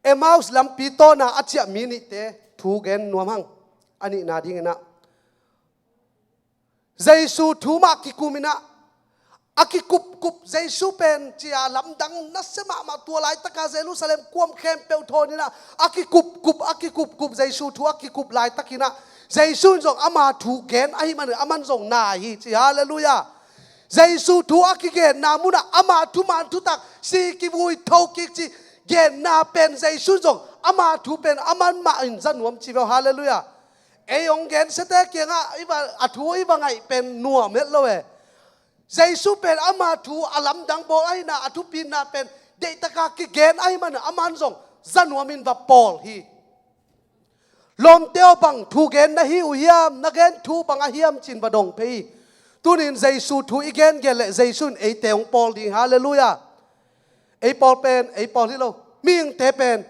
Emmaus lampi tawna a ciah mi nihte thu gen nuam hang. A nihna dinginah Jesu thu mah kikuminah, a kikupkup Jesu pen cia lamdang nasia mahmah tua laitaka Jerusalem kuam khempeuh thawninah, a kikupkup, a kikupkup Jesu thu a kikup laitakinah, Jesu in zong ama thu gen ahih manin aman zong na hi ci. Halleluiah. Jesu thu a kigenna munah ama thuman thutak si kivui tho kik ci. genna pen Jesu zong ama thu pen aman mah in za nuam ci ve uh. Halleluiah. Ei hong gensiate kiangah i va, a thu i va ngaih pen nuam het lo e. Jesu pen ama thu a lamdang bawl ahihna, a thupina pen deihtaka kigen ahih manin aman zong za nuamin va pawl hi. Lawmte aw, bang thu gen na hi uh hiam, na gen thu bang a hiam ci-in va dong phei hi. Tunin Jesu thu i gen gen leh Jesu in eite hong pawl ding. Halleluiah. Ei pawl pen, ei pawl hi lo. Mihingte pen,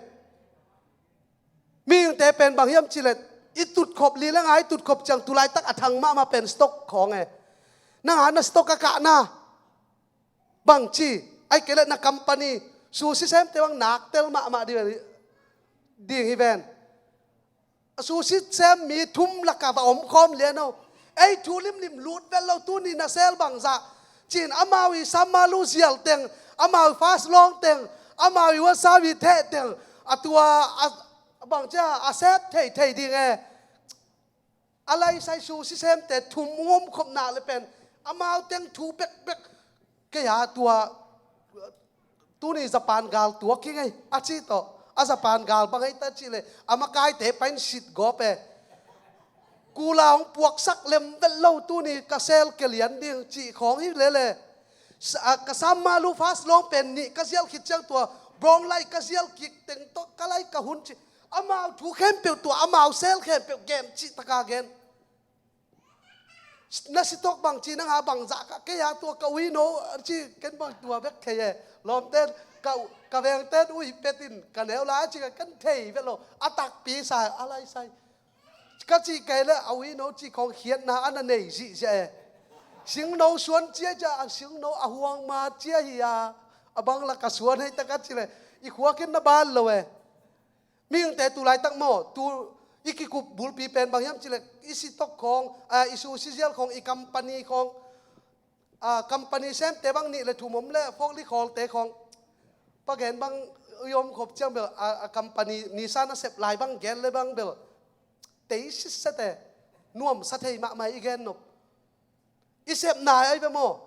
mihingte pen bang hiam cih leh i tutkhop li le nga, i tutkhop ciang tu laitak a thang mahmah pen stock khawng e. Nang a na stock a kahna bangci, ahih kei leh na company, sushi semte bang naktel mahmah ding, ding hi ven. A sushi sem mi thum lakah va omkhawm lian o. Ei thu limlim lut vet lo, tuni na sale bangzah ci-in amau i samma lu zial teng, amau i fast long teng, amau i WhatsApp i theh teng, a tua a, a bangci a, a sep theithei ding e. A laisai sushi semte thum hong omkhop nak leh pen amau teng thu bekbek. Kei a tua tuni Japan gal tuak hi ngei a ci tawh. A Japan gal bang hei ta cih leh a makaite pain sit gawp e. Kula hong puaksak lem vet lo, tuni ka sale kia lian ding cih khawng hi lele. Sa-, a, ka samma lu fast long pen nih ka zial khit ciang tua brown light ka zial kik teng tawh ka lai ka hun ci. Amau thu khempeuh tua, amau sale khempeuh gen cih taka gen. Na stock bangci, nang a bangzah ka, kei a tua ka uino a ci, ken bang tua bek thei e. Lawmten, ka, ka vengten ui petin ka neu lai a ci, ka ken thei vet lo. A takpi sa a laisai. Ka cih kei leh a uino cih khawng khiatna a na nei zihziah e. Singno suan cia cia, a singno a huang ma cia hi a, a bang lak a suan hei ta ka cih leh i khuakin na ban lo e. Mihingte tu laitak maw, tu i kikup bulpi pen bang hiam cih leh i stock khawng, a, i sushi zial khawng, i company khawng, a, company semte bang nih le thum om le forklift hawlte khawng. Pa gen bang i om khop ciang bel, a, a company Nissan a sep lai bang gen le bang bel tei sitset e, nuamsa thei mahmah i gen nop. I sepna ahi ve maw?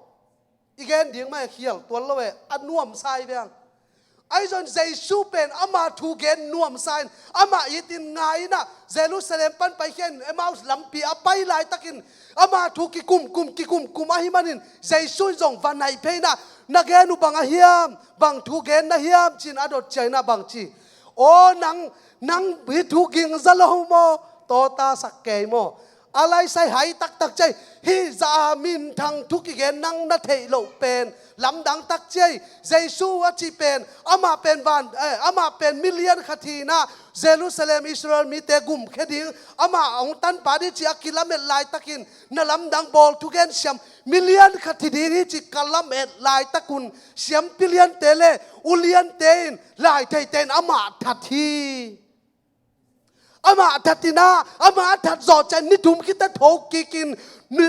I gen ding mah e, khial tuan lo e, a nuamsa ahi ve ang. Ahi zongin Jesu pen ama thu gen nuamsa in, amah itin ngai in ah, Jerusalem pan paikhia in Emmaus lampi a pai laitakin ama thu kikumkum, kikumkum ahih manin Jesu in zong va naih phei in ah, na gen uh bang a hiam, bang thu gen na hiam ci-in a dot ciangin ah bangci, aw nang, nang hih thu gingza lo maw? Tawtasak kei maw? A laisai hai taktak ci a, hih zah a minthang thu kigen nang na theih loh pen lamdang tak ci a. Jesu a cih pen, amah pen van, eh, amah pen milian khat hi in ah, Jerusalem Israel mite gumkhia ding, amah hong tanpha ding ci a kilamet laitakin na lamdang bawl thugen siam milian khat hi ding hi ci ka lamet laitakun siampi liante le uliante in, laitheite in amah that hi. Amah that in ah, amah that zawh ciang ni thum khit teh tho kikin, ni,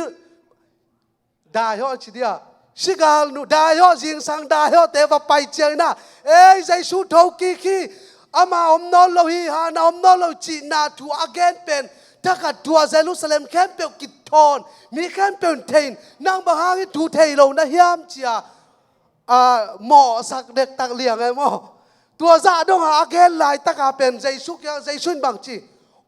daihawh ci dia, sigal nu daihawh, zingsang daihawhte va pai ciangin ah, ei, Jesu tho kik hi, ama om nawn lo hi, hana om nawn lo cihna thu a gen pen thakhat thu a Jerusalem khempeuh kithawn, mi khempeuh in thei in, nang bang hang hih thu thei lo na hiam ci a, a, mawhsak dektak liang e maw? Tua zah dong a a gen laitaka pen Jesu kiang, Jesu in bangci,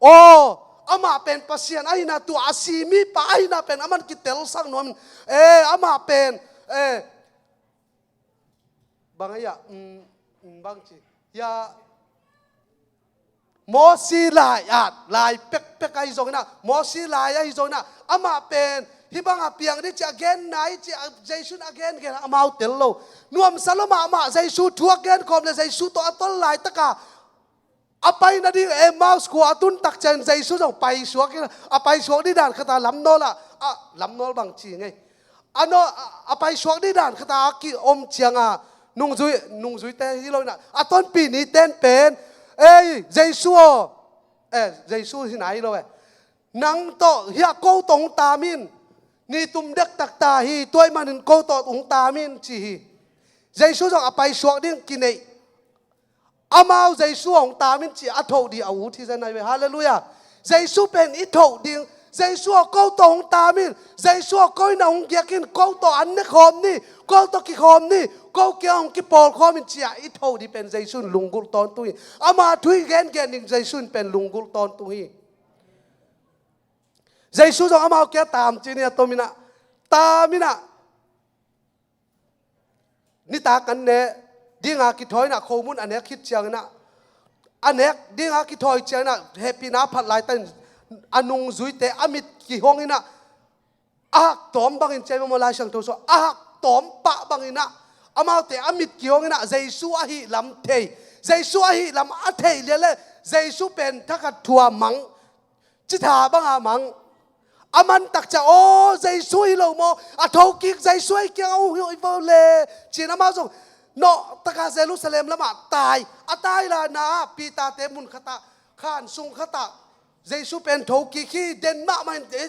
aw, amah pen Pasian ahihna, tua a si mipa ahihna pen aman kitelsak nuam in, eh, amah pen, eh, bang ahi a, mm, mm, bangci, ya, Mosi lai at, lai pekpek ahi zongin ah, Mosi lai ahi zongin ah, amah pen hih bang a piang ding ci a genna hi ci a, Jesu in a gen gen amau tel lo. Nuamsa lua mahmah, Jesu thu a gen khawm le Jesu tawh a tol laitaka a pai nading Emmaus khua a tun tak ciangin Jesu zong paisuak in, a paisuak ding dan khat a lamnawl ah, a, lamnawl bang ci ngei. A nawl, a, a paisuak ding dan khat a a kiom ciang a, nungzui, nungzuite hi lo in ah, a tonpih nite'n pen, ei, Jesu aw, eh, Jesu hi nai lo e. Nang tawh, hih a ko tawh hong tam in, ni tum dektak ta hi, tua ahih manin ko tawh hong tam in ci hi. Jesu zong a paisuak ding kineih. Amau Jesu hong tam in ci a thoh ding a ut hi zen ahi ve. Halleluiah. Jesu pen i thoh ding, Jesu aw, ko tawh hong tam in. Jesu aw, ko in ah hong giak in. Ko tawh an ne khawm ni. Ko tawh kikhawm ni. Ko kiang hong kipawl khawm in, ci-a i tho ding pen Jesu in lunggulh tawntung hi. Ama thu i gengen ding Jesu in pen lunggulh tawntung hi. Jesu zong amau kiang tam ci-in ah, tom in ah, tam in ah, nitak an ne dinga kithawi in ah, khomun a nek khit ciangin ah, a nek dinga kithawi ciangin ah, hehpihna a phat laitak in a nungzuite a mit kihong in ah, a hak tawm bangin, ci-a maw, Lai Siangtho sung a hak tawm pah bangin ah, amaute a mit kihong in ah, Jesu ahih lam thei, Jesu ahih lam a theih lian leh, Jesu pen thakhat thu-a mang, citha banga mang. A man tak ciang, aw, Jesu hi lo maw? A thokik Jesu ahi kiangah uh hi vo le, ci-in amau zong nawh taka Jerusalem lamah tai. A tai lai-in ah, Peter-te mun khatah, khan sung khatah, Jesu pen thokik hi, den mahmah in, eh,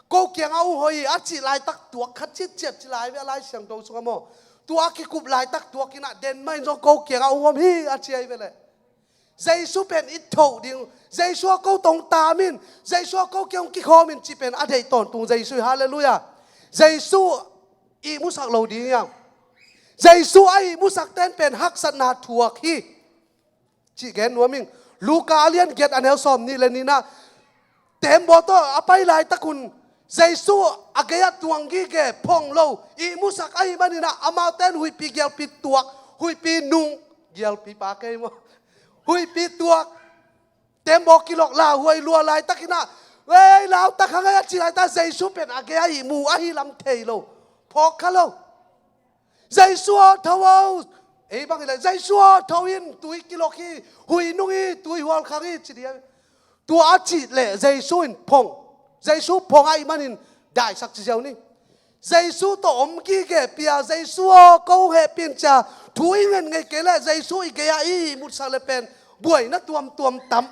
ko kiangah uh hoih hi, a cih laitak tuak khat citciat ci lai ve, a Lai Siangtho sungah maw. Tua a kikup laitak tuak in ah, den mah in zong ko kiangah uh om hi, a ci ahi ve leh. Jesu pen i tho ding. Jesu aw, ko tawh hong tam in. Jesu aw, ko kiang hong kikhawm in, cih pen a deih tawntung Jesu hi. Halleluiah. Jesu ihmusak lo ding hi hang. Jesu a ihmusak ten pen haksatna thuak hi, cih gen nuam ing. Luka a lian giat, a neu sawmnih le nih-na, tembaw tawh a pai laitak un, Jesu a gei-ah tuang gige, phong lo, ihmusak ahih manin ah, amaute in huihpi gialpi tuak, huihpi nung, gialpi pa kei maw, huihpi tuak, tembaw kilok, lauhuai lua laitakin ah, ei, lau tak hang ei, a cih laitak Jesu pen a gei-ah ihmu ahih lam thei lo, phawk kha lo. Jesu aw, tho o. Ei bang hi leh, Jesu aw, tho in, tui kilok hi, hui nung hi, tui hual khang hi, ci ding. Tua a cih leh Jesu in phong. Jesu phong ahih manin daisak ci ziau ni. Jesu tawh om gige pi-a, Jesu aw, ko hehpih in, ci-a thu i nget ngei kei leh, Jesu i gei-ah ihmutsak leh pen buaina tuamtuam tam.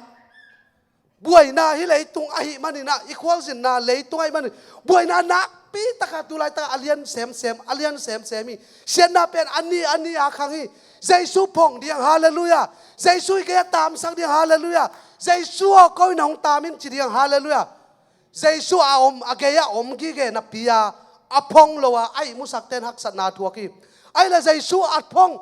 Buaina hi leitung ahih manin ah, i khualzinna leitung ahih manin, buaina nakpi taka tu laitak a lian semsem, a lian semsem hi. Siatna pen a ni a ni-a khang hi. Jesu phong ding, halleluiah. Jesu i gei-ah tamsak ding, halleluiah. Jesu aw, ko in ah hong tam in, ci ding, halleluiah. Jesu a om, a gei-ah om gige napi-a, a phong lo-a a ihmusakte in haksatna thuak hi. Ahih leh Jesu a phong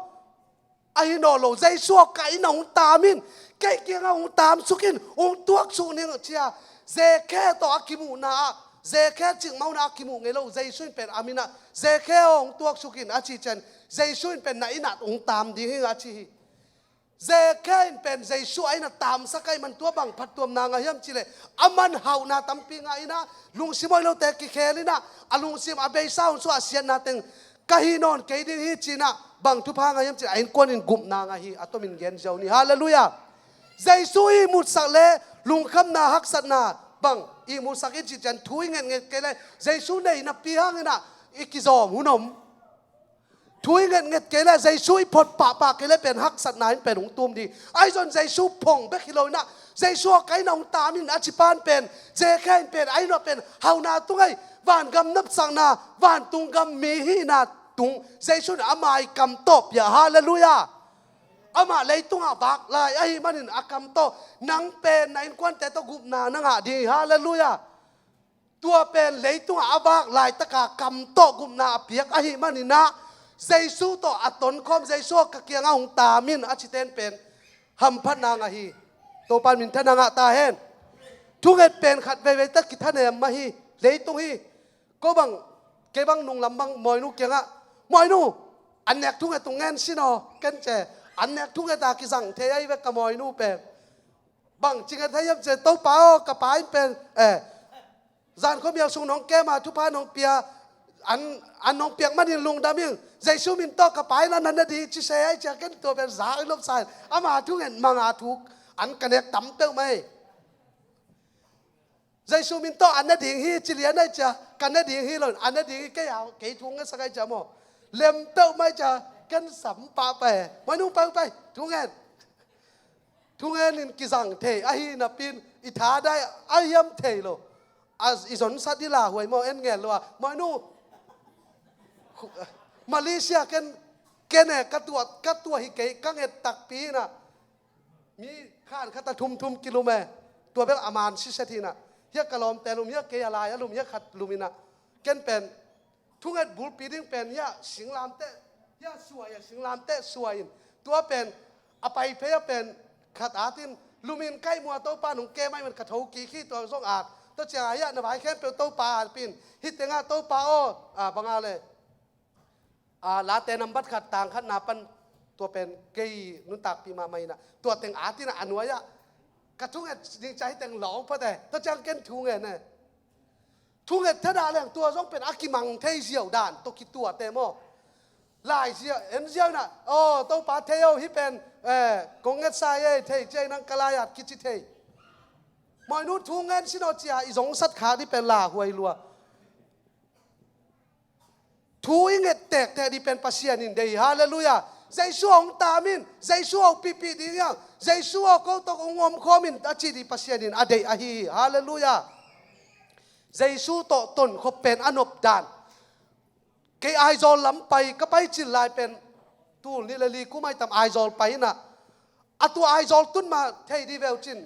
ahi nawn lo. Jesu aw, ka inn ah hong tam in, kei kiangah hong tamsuk in, hong tuaksuk ning, ci-a Zakhe tawh a kimuhna ah, Zakhe cikmah un ah a kimuh ngei lo. Jesu in pen a min ah, Zakhe aw, hong tuaksuk in, a cih ciang, Jesu in pen na inn ah hong tam ding hi ing, a ci hi. Zakhe in pen Jesu a inn ah tamsak ahih man tua bang phattuamna ngah hiam cih leh, aman hauhna tampi ngah in ah, lungsim hoih lote kikhel in ah, a lungsim a beisa hun sungah siatna teng ka hih nawn kei ding hi ci-in ah, bang thupha ngah hiam cih leh, a innkuan in gupna ngah hi, a tomin gen ziau ni. Halleluiah. Jesu ihmutsak leh lungkhamna, haksatna bang ihmutsak i cih ciang thu i ngetnget kei leh, Jesu nei napi hangin ah i kizawm hun om. Thu i ngetnget kei leh, Jesu i phot pahpah kei leh pen haksatna in pen hong tum ding. Ahi zongin Jesu phong bek hi lo in ah, Jesu aw, ka inn ah hong tam in, a ci pa in pen, Zakhe in pen a inn ah pen hauhna tung ei, vangam napsakna, vantung gam mi hihna tung, Jesu in ama i kam tawh pia, halleluiah. Amah leitungah vak lai ahih manin a kam tawh, nang pen na innkuante tawh gupna na ngah ding hi, halleluiah. Tua pen leitungah a vak laitaka kam tawh gupna a piak ahih manin ah, Jesu tawh a tonkhawm, Jesu aw, ka kiangah hong tam in, a cite in pen hamphatna ngah hi. Topa in minthanna ngah ta hen. Thunget pen khat veivei tak kithanem mah hi. Leitung hi. Ko bang, kei bang nunglam bang mawinu kiangah, mawinu, an nek thunget tung ngen sin aw, ken ci-a, an nek thunget a kizang thei ahi ve ka mawinu pen. Bang ci nget thei hiam cih leh, Topa aw, ka pa in pen, eh, zan khuamial sung nong kem a, thupha nong pia, an, an nong piak manin lungdam ing. Jesu min tawh ka pa in an na ne ding ci se ahi, ci-a ken tua pen za i lopsa in. Ama thunget mang a thu an ka nek tam peuhmah hi. Jesu min tawh an ne ding hi ci lian ahi, ci-a ka ne ding hi lo in, an ne ding hi, kei a, kei thu ngetsak ahi, ci-a maw. Lem peuhmah hi, ci-a ken sam pahpah hi. Mawinu, pai, pai, thungen. Thungen in kizang thei ahi napi-in, i tha dai a hiam thei lo. A, i zonsat i lauhuai maw, en ngel lo a. Mawinu, Malaysia ken, ken e, ka tuah, ka tuah hi kei, ka nget takpi in ah. Mi khan khat a thum thum kilum e. Tua bel a man siset hi in ah. Hiah ka lawmte lum, hiah kei a lai a lum, hiah khat lum inah. Ken pen thunget bulpi ding pen hiah singlamteh, hiah suai a singlamteh suai in. Tua pen a pai phei a pen khat atin lum in kai mua Topa nung ke mai man ka tho kik hi tua zong at. Tua ciangah hiah na vai khempeuh Topa at pin. Hih tengah Topa aw, a banga le. A, Late nambat khat tang khatna pan tua pen kei nuntakpih mahmah inah tua teng atinah a nuai-ah ka thunget ding cai teng lawng phate tua ciang ken thungen e. Thunget thadah leng tua zong pen a kimang thei ziau dan tawh kituate maw? Lai ziau en ziau inah aw Topa thei o hih pen kong ngetsa ei thei ciai nang ka lai-at kici thei. Mawinu thungen sin aw cia i zong sat kha dih pen lauhuai lua. Thu i nget tektek dih pen Pasian in deih hi. Halleluiah. Jesu hong tam in, Jesu hong pipih ding hiang, Jesu aw ko tawh hong omkhawm in a cih dih Pasian in a deih ahi hi. Halleluiah. Jesu tawh tonkhop pen a nop dan. Kei Aizawl lam pai ka pai cil lai pen tul nih le li kum ai tam Aizawl pai inah a tua Aizawl tun mah thei dih veu cin.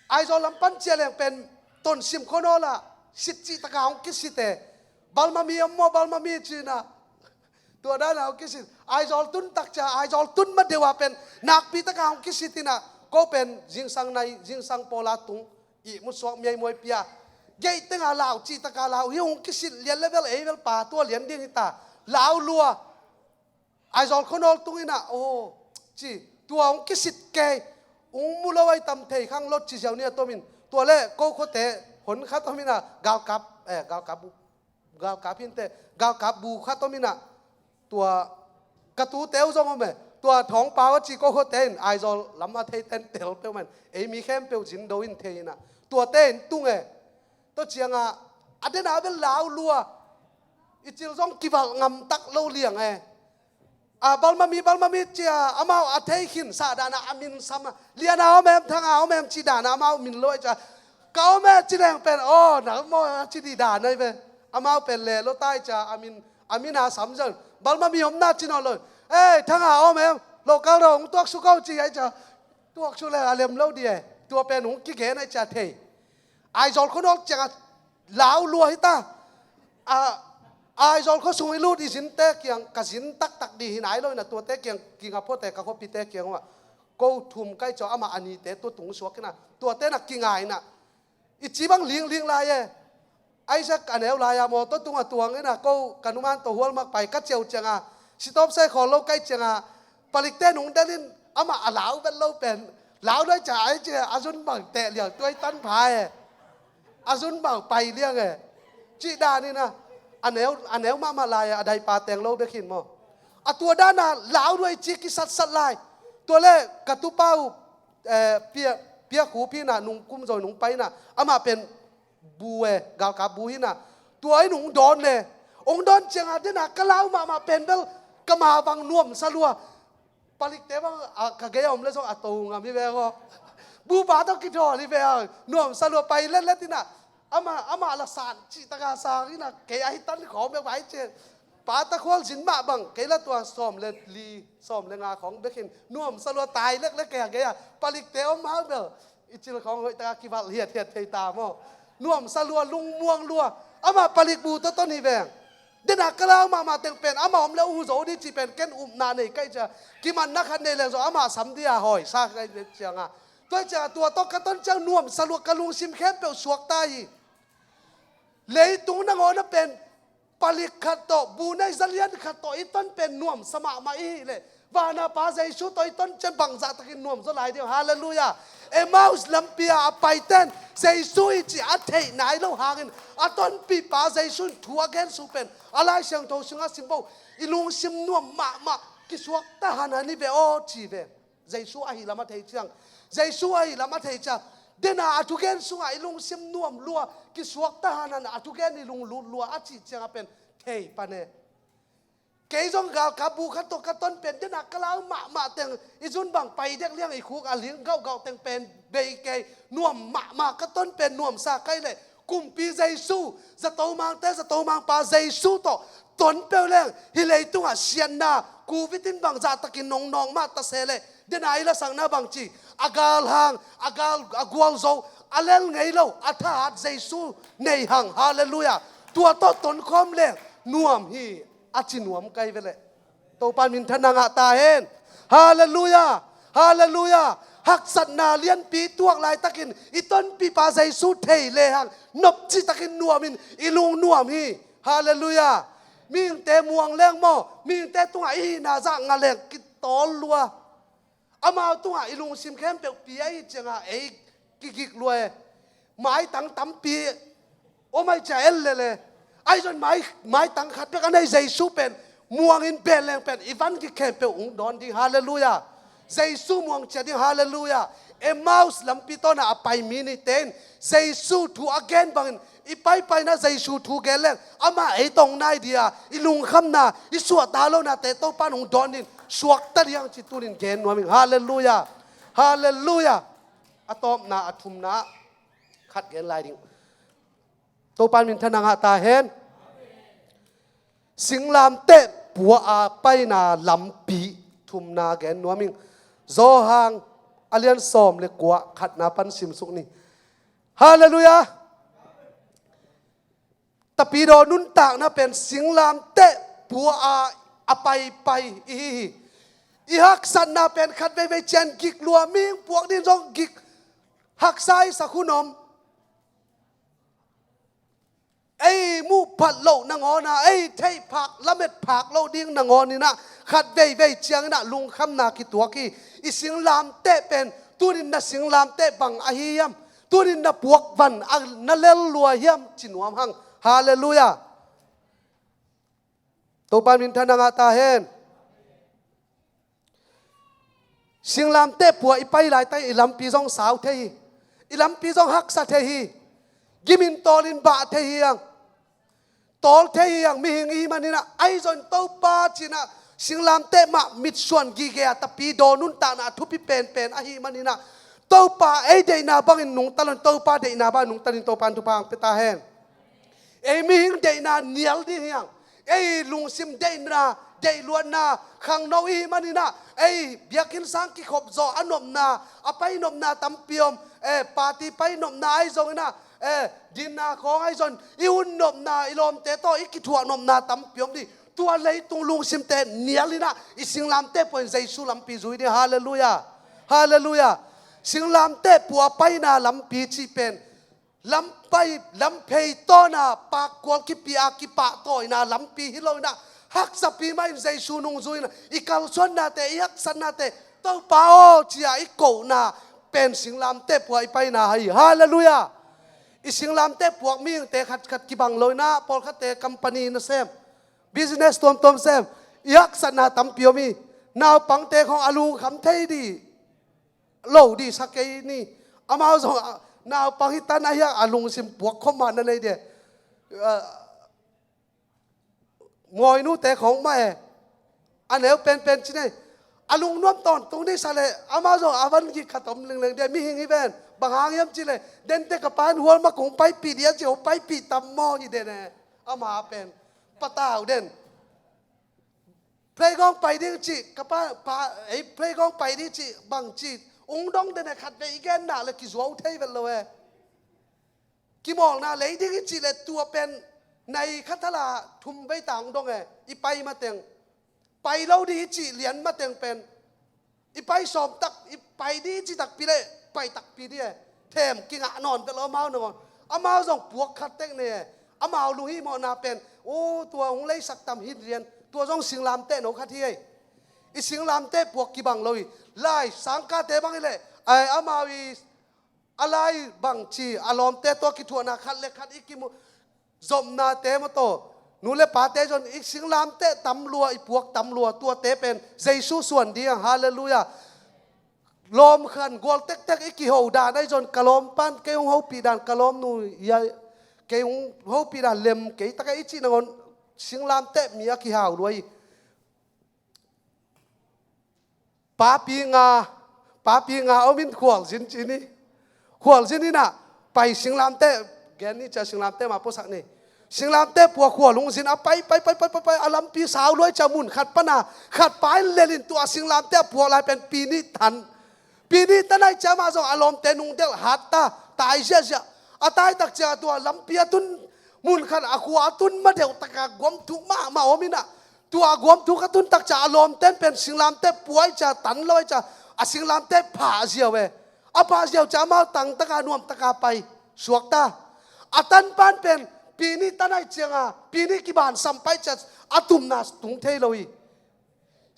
Aizawl lam pan cia leng pen tonsim khonawlah sit cih taka hong kisit e. Balmami om maw balmami cinah tua dana hong kisit. Aizawl tun tak cia Aizawl tun mah deuh ah pen nakpi taka hong kisit inah ko pen zingsang nai zingsang pawla tung ihmu suak miaimuai pia. Geih tenga lau cih taka lau hi hong kisit lian level ei vel pa tua lian ding hita. Lau lua. Aizawl khuanawl tung inah aw ci tua hong kisit kei. Hong mu lo ai tam thei khang lot ci ziau ni a tomin tua le ko khuate hon khat om inah galkap eh galkap bu galkap hinte galkap bu khat om inah tua ka tute uh zong om e. Tua thawngpau a ci ko khuate in Aizawl lam a thei ten tel peuh man ei mi khempeuh zin do in thei inah tuate in tung e. Tua ciangah a dena bel lau lua. I cil zong kivalh ngamtak lo liang e. A balmami balmami cia amau a thei khin sah dana a min sam a liana om em thanga om em ci dana amau min lo ai cia ka om e ci leng pen aw na maw a ci dih dana i ve. Amau pen le lo tai cia a min a min a sam zon balmami omna ci naw lo. Ei thanga om em lo kal ro hong tuak suk aw ci ai cia tuak suk le a lem lo dih e. Tua pen hong kigen ai cia thei. Aizawl khuanawl ciangah lau lua hita. A Aizawl khuasung i lut i zinte kiang ka zin taktak dih hi nai lo inah tuate kiang kinga phuate ka khuapite kiang ungah ko thum kai caw amah a nite tua tung suak inah tuate na kinga inah i ci bang lingling lai e. Isaac a neu lai-ah mawtaw tungah tuang inah ko ka numan tawh hual mak pai ka ciau ciangah sitawp sai khawl lo kai ciangah palikte nung delin amah a lau vet lo pen lau nai ca ai cia a zun bang teh liang tuai tan pha e. A zun bang pai liang e. Cih dan inah a neu a neu mahmah lai-ah a daipa teng lo bek hin maw? A tua dana lau nuai ci kisatsat lai. Tua le ka tupa uh eh, pia pia khup hinah nung kum zawi nung pai inah amah pen bu e galkap bu hinah tua in hong dawn le hong dawn ciangah dena ka lau mahmah pen bel ka ma bang nuamsa lua. Palikte bang ka gei a om le zong a to ngam hi ve aw. Bupa tawh kithawl hi ve a nuamsa lua pai letlet inah amah amah la san cih taka sang inah kei a hi tan khawm bek vai cin. Pa takhual zin mah bang kei la tua sawm le li sawm le nga khawng bek hin nuamsa lua tai leklek kei a gei a palikte om hau bel i cil khawng hoih taka kivalh hiathiat thei ta maw? Nuamsa lua lungmuang lua amah palik bu tawton hi veng. Dena ka lau mahmah teng pen amah om le uh zo dih cih pen ken upna nei kai cia kimanna khat nei leng zo amah sam dia hawisa kai cianga tua cianga tua tawh ka ton ciang nuamsa lua ka lungsim khempeuh suakta hi. Leitung nangawna pen palik khat tawh bu nei zalian khat tawh i ton pen nuamsa mahmah i hih leh vana Pa Jesu tawh i ton cian bangzah takin nuamzaw lai ding. Halleluiah. Emmaus lampi a a paiten Jesu i cih a theih nai lo hangin a tonpih Pa Jesu in thu a gensuh pen a Lai Siangtho sungah simbo i lungsim nuam mahmah kisuakta hanhan i ve aw ci ve. Jesu ahi lam a thei ciang Jesu ahi lam a thei ciang dena a thugen sungah i lungsim nuam lua kisuakta hanhan a thugen i lunglut lua a cih cianga pen thei pane. Kei zong galkap bu khat tawh ka ton pen dena ka lau mahmah teng i zun bang pai dek liang i khuk a ling gauhgauh teng pen bei kei nuam mahmah ka ton pen nuamsa kai leh kumpi Jesu zato mangte zato mangpa Jesu tawh ton peuh leng hi leitungah siatna covid in bangzah takin nongnawng mah ta se leh dena i lasakna bangci a galhang a gal a gualzo A lel ngei lo, a thahat Jesu nei hang. Halleluiah. Tua tawh tonkhawm leng nuam hi, a ci nuam kai veleh. Topa minthanna ngah ta hen. Halleluiah. Halleluiah. Haksatna lianpi tuak laitakin i tonpipa Jesu thei lehang nopcitakin nuamin i lungnuam hi. Halleluiah. Mihingte muang leng maw, mihingte tungah i hihna zah ngah leng kitawl lua. Amau tungah i lungsim khempeuh pi ahi ciangah ei kigik lua e. Maitang tampi om ahi cia en lele. Ahi zon mai, maitang khat bek a nei Jesu pen muangin beleng pen i van gik khempeuh ung dawn ding. Halleluiah. Jesu muang cia ding. Halleluiah. Emmaus lampi tawna a pai mi nihte in Jesu thu a gen bangin i paipaina Jesu thu gen leng amah ei tong nai dia i lungkhamna, i suahta lonate Topa nung dawn din suakta diang ci tunin gen nuaming. Halleluiah. Halleluiah. A tawpna, a thumna khat gen lai ding. Topa minthanna ngah ta hen. Singlamteh pua a paina lampi thumna gen nuaming. Johan a lian sawm le kua khatna pan simsuk ni. Halleluiah. Tapidaw nuntakna pen singlamteh pua a, a paipai i hi hi. I haksatna pen khat veivei cian gik lua, mihing puak din zong gik, haksa i sak hun om. Ei muh phat loh nangawna, ei theih phak, lamet phak loh ding nangawn inah khat veivei cianginah lungkhamna kituak hi. I singlamteh pen tunin na singlamteh bang ahi hiam? Tunin na puak van a na lel lua hiam? Ci nuam hang. Halleluiah. Topa minthanna ngah ta hen. Singlamteh pua i pai laitak i lampi zong sau thei hi. I lampi zong haksa thei hi. Gimin tawlin bah thei hi ang. Tawl thei hi ang, mihing i hih maninah, ahi zon Topa cinah singlamteh mah mitsuan gige a tapidaw nuntakna a thupi penpen ahi maninah, Topa ei deihna bangin nungta lon, Topa deihna bangin nungta din Topa in thupha ang pia ta hen. Ei mihing deihna nial ding hi ang. Ei lungsim deihna, deihluatna khangno i hih maninah, ei biakinn sang kikhop zawh a nopna, a pai nopna tampi om, eh, party pai nopna ahi zonginah, eh, dinna khawng ahi zon, i hun nopna, i lawmte tawh i kithuah nopna tampi om dih. Tua leitung lungsimte nialinah i singlamteh pua in Jesu lampi zui dih. Halleluiah. Halleluiah. Singlamteh pua paina lampi cih pen lampai, lamphei tawna pakkual kipi a kipahtawina lampi hi loinah, haksapi mah in Jesu nungzui inah i kalsuannate, i haksatnate, Topa aw cia i kohna pen singlamteh pua i paina hi. Halleluiah. I singlamteh puak mihingte khatkhat kibang loinah, pawlkhatte company na sem, business tuamtuam sem, i haksatna tampi om hi. Naupangte khawng a lungkham thei dih lo dih sa kei ni. Amau zong a, naupang hi tan ahi a, a lungsim puak khawm mah na nei dih. Ah, Ngawi nute khawng mah e. A neu penpen ci nei. A lungnuam tawntung dih sa le, amau zong a van gik khat om lengleng dia, mihing hi ven. Bang hang hiam ci le, dente ka pa in hual ma kong paipih dia ci, ho paipih tam maw hi den e. Ama pen patau den. Playground pai ding ci, ka pa, pa, ei playground pai ding ci, bang ci, ung dong den e, khat ve i gen nak le kizuau thei vet lo e. Kimawlna lei ding i cih le tua pen nai khat hala thum vei tang dong e, i pai mateng. Pai lo ding i cih lian mateng pen i pai sawm tak, i pai ding i cih takpi le pai takpi ding e. Them kingah nawn vet lo amau nangawn. Amau zong puak khat tek ne e. Amau lunghihmawhna pen, o, tua hong leisak tam hi lian. Tua zong singlamteh no khat hi e. I singlamteh puak kibang lo hi. Lai sangkate bang hi le, ai, amau i a lai bangci a lawmte tawh kithuahna khat le khat i kimu zopnate maw taw, nu le pate zon i singlamteh tam lua, i puak tam lua, tuate pen Jesu suan ding ang. Halleluiah. Lawm khan gual tektek i kiho dan ahi zon, ka lawm pan kei hong hopih dan, ka lawm nu ia kei hong hopih dan lem kei tak e i cih nangawn singlamteh mi a kihau lua hi. Papi nga, papi nga om in khualzin ci ni. Khualzin inah pai singlamteh, gen ni cia singlamteh mah puasak ni. Singlamteh pua khual hong zin a pai, pai, pai, pai, pai, pai, a lampi sau luai cia mun khat pana, khat pa in lelin tua singlamteh a puak lai pen pi nih tan. Pi Ni tan ahih ciang amah zong a lawmte nungdelh hat ta, tai ziahziah. A taitak ciang a tua lampi a tun, mun khat a khua a tun ma deuh taka guam thuk mahmah om in ah, tua guam thuk a tun tak ciang a lawmte pen singlamteh pua ahih ciang tan lo ahih ciang a singlamteh phah ziau e. A phah ziau ciang amau tangtaka nuamtaka pai suak ta. A tanpan pen Pi Ni tan ahih ciang a, Pi Ni kiban sam pai ciang a tumna tung thei lo hi.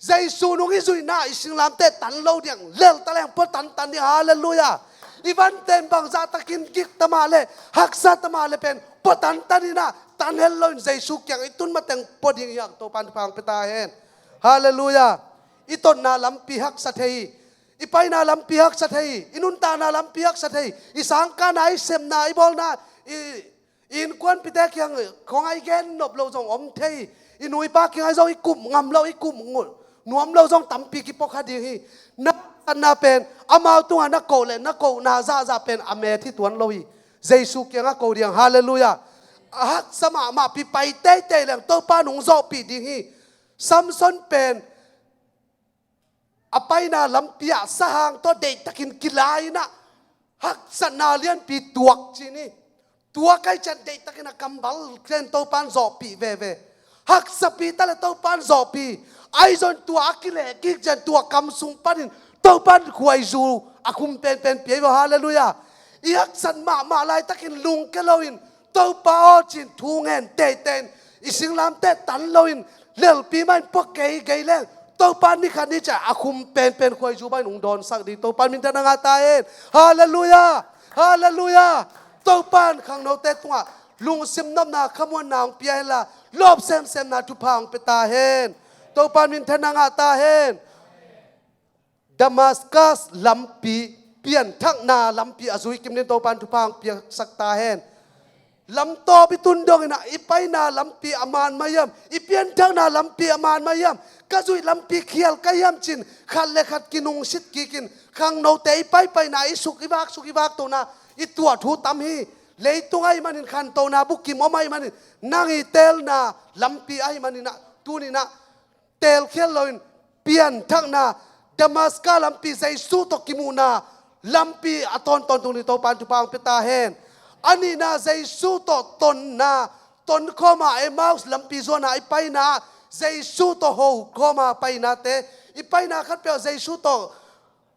Jesu nung i zuihna i singlamteh tan lo diang, lel ta leng pua tantan ding, halleluiah. I vanten bangzah takin gik ta mah le, haksa ta mah le pen pua tantan in ah, tan hel loin Jesu kiang i tun mateng pua ding hi hang, Topan thupha hong pia ta hen. Halleluiah. I totna lampi haksa thei hi. I paina lampi haksa thei hi. I nuntakna lampi haksa thei hi. I sangkahna, i sepna, i bawlna, i i innkuanpihte kiang khong a i gen nop lo zong om thei hi. I nu i pa kiang a zong i kup ngam lo, i kup nuam lo zong tampi kipua kha ding hi. Na, na pen amau tungah na koh le na kohna zahzah pen a met hi tuan lo hi. Jesu kiangah ko ding, halleluiah. A haksa mahmah pi, pai teitei leng Topa nung zawhpih ding hi. Samson pen a paina lampi ah sahang tawh deihtakin kila in ah, haksatna lianpi tuak ci ni. Tuak ahih ciang deihtakin a kambal ken Topan zawhpih veve. Haksapi ta le Topan zawhpih. Ahi zong tua a kileh kik ciang tua kam sung panin Topan khuaizu a khum penpen pia hi vaw, halleluiah. I haksat mahmah laitakin lungke loin Topa aw cin thu ngen teitei in, i singlamteh tan loin lelpi mah in pua kei kei leng, Topa nikhat ni ciang a khum penpen khuaizu mah in hong dawnsak ding, Topa minthanna ngah ta hen. Halleluiah. Halleluiah. Topan khangnote tungah lungsim nopna, khamuanna hong pia henla, lawp semsemna thupha hong pia ta hen. Topa minthanna ngah ta hen. Damascus lampi, pianthakna lampi a zui kim ding Topan thupha hong piaksak ta hen. Lamtawp i tun dongin ah i paina lampi a man mah hiam, i pianthakna lampi a man mah hiam, ka zuih lampi khial ka hiam cin, khat le khat kinungsit kikin, khangnote i paipaina, i suk i vak, suk i vak tona i tuah thu tam hi. Leitung ahih manin khantona bukim om ahih manin, nang i teelna lampi ahih manin ah, tunin ah, teelkhial loin pianthakna, Damascus lampi, Jesu tawh kimuhna lampi a tawntawn tung ding Topan thupha hong pia ta hen. A nihna, Jesu tawh tonna, tonkhawma Emmaus lampi zuana i paina, Jesu tawh hokhawma painate, i paina khatpeuh Jesu tawh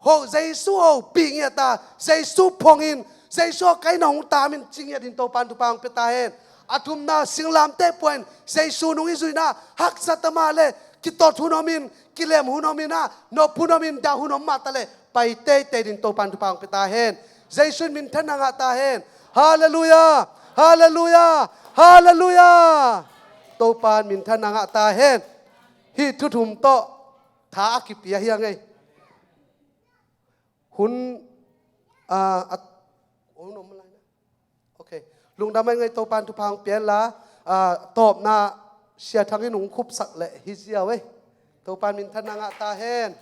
ho, Jesu hopih ngiat a, Jesu phongin, Jesu a kaina hong tamin ci ngiat ding Topan thupha hong pia ta hen. A thumna, singlamteh pua in Jesu nung i zuihna haksa ta mah le, kitot hun omin, kilem hun omin ah, nop hun omin, dah hun om mah ta le, pai teitei ding Topan thupha hong pia ta hen. Jesu in minthanna ngah ta hen. Halleluiah. Halleluiah. Halleluiah. Topan minthanna ngah ta hen. Hih thu thum tawh tha a kipia hi a ngei. Hun, ah, at, oh, no, malai na. Okay. Lungdam a ngei, Topan thupha hong pia hen la, ah, tawpna Sia Thang in hong khupsak leh hi ziau ei. Topan minthanna ngah ta hen.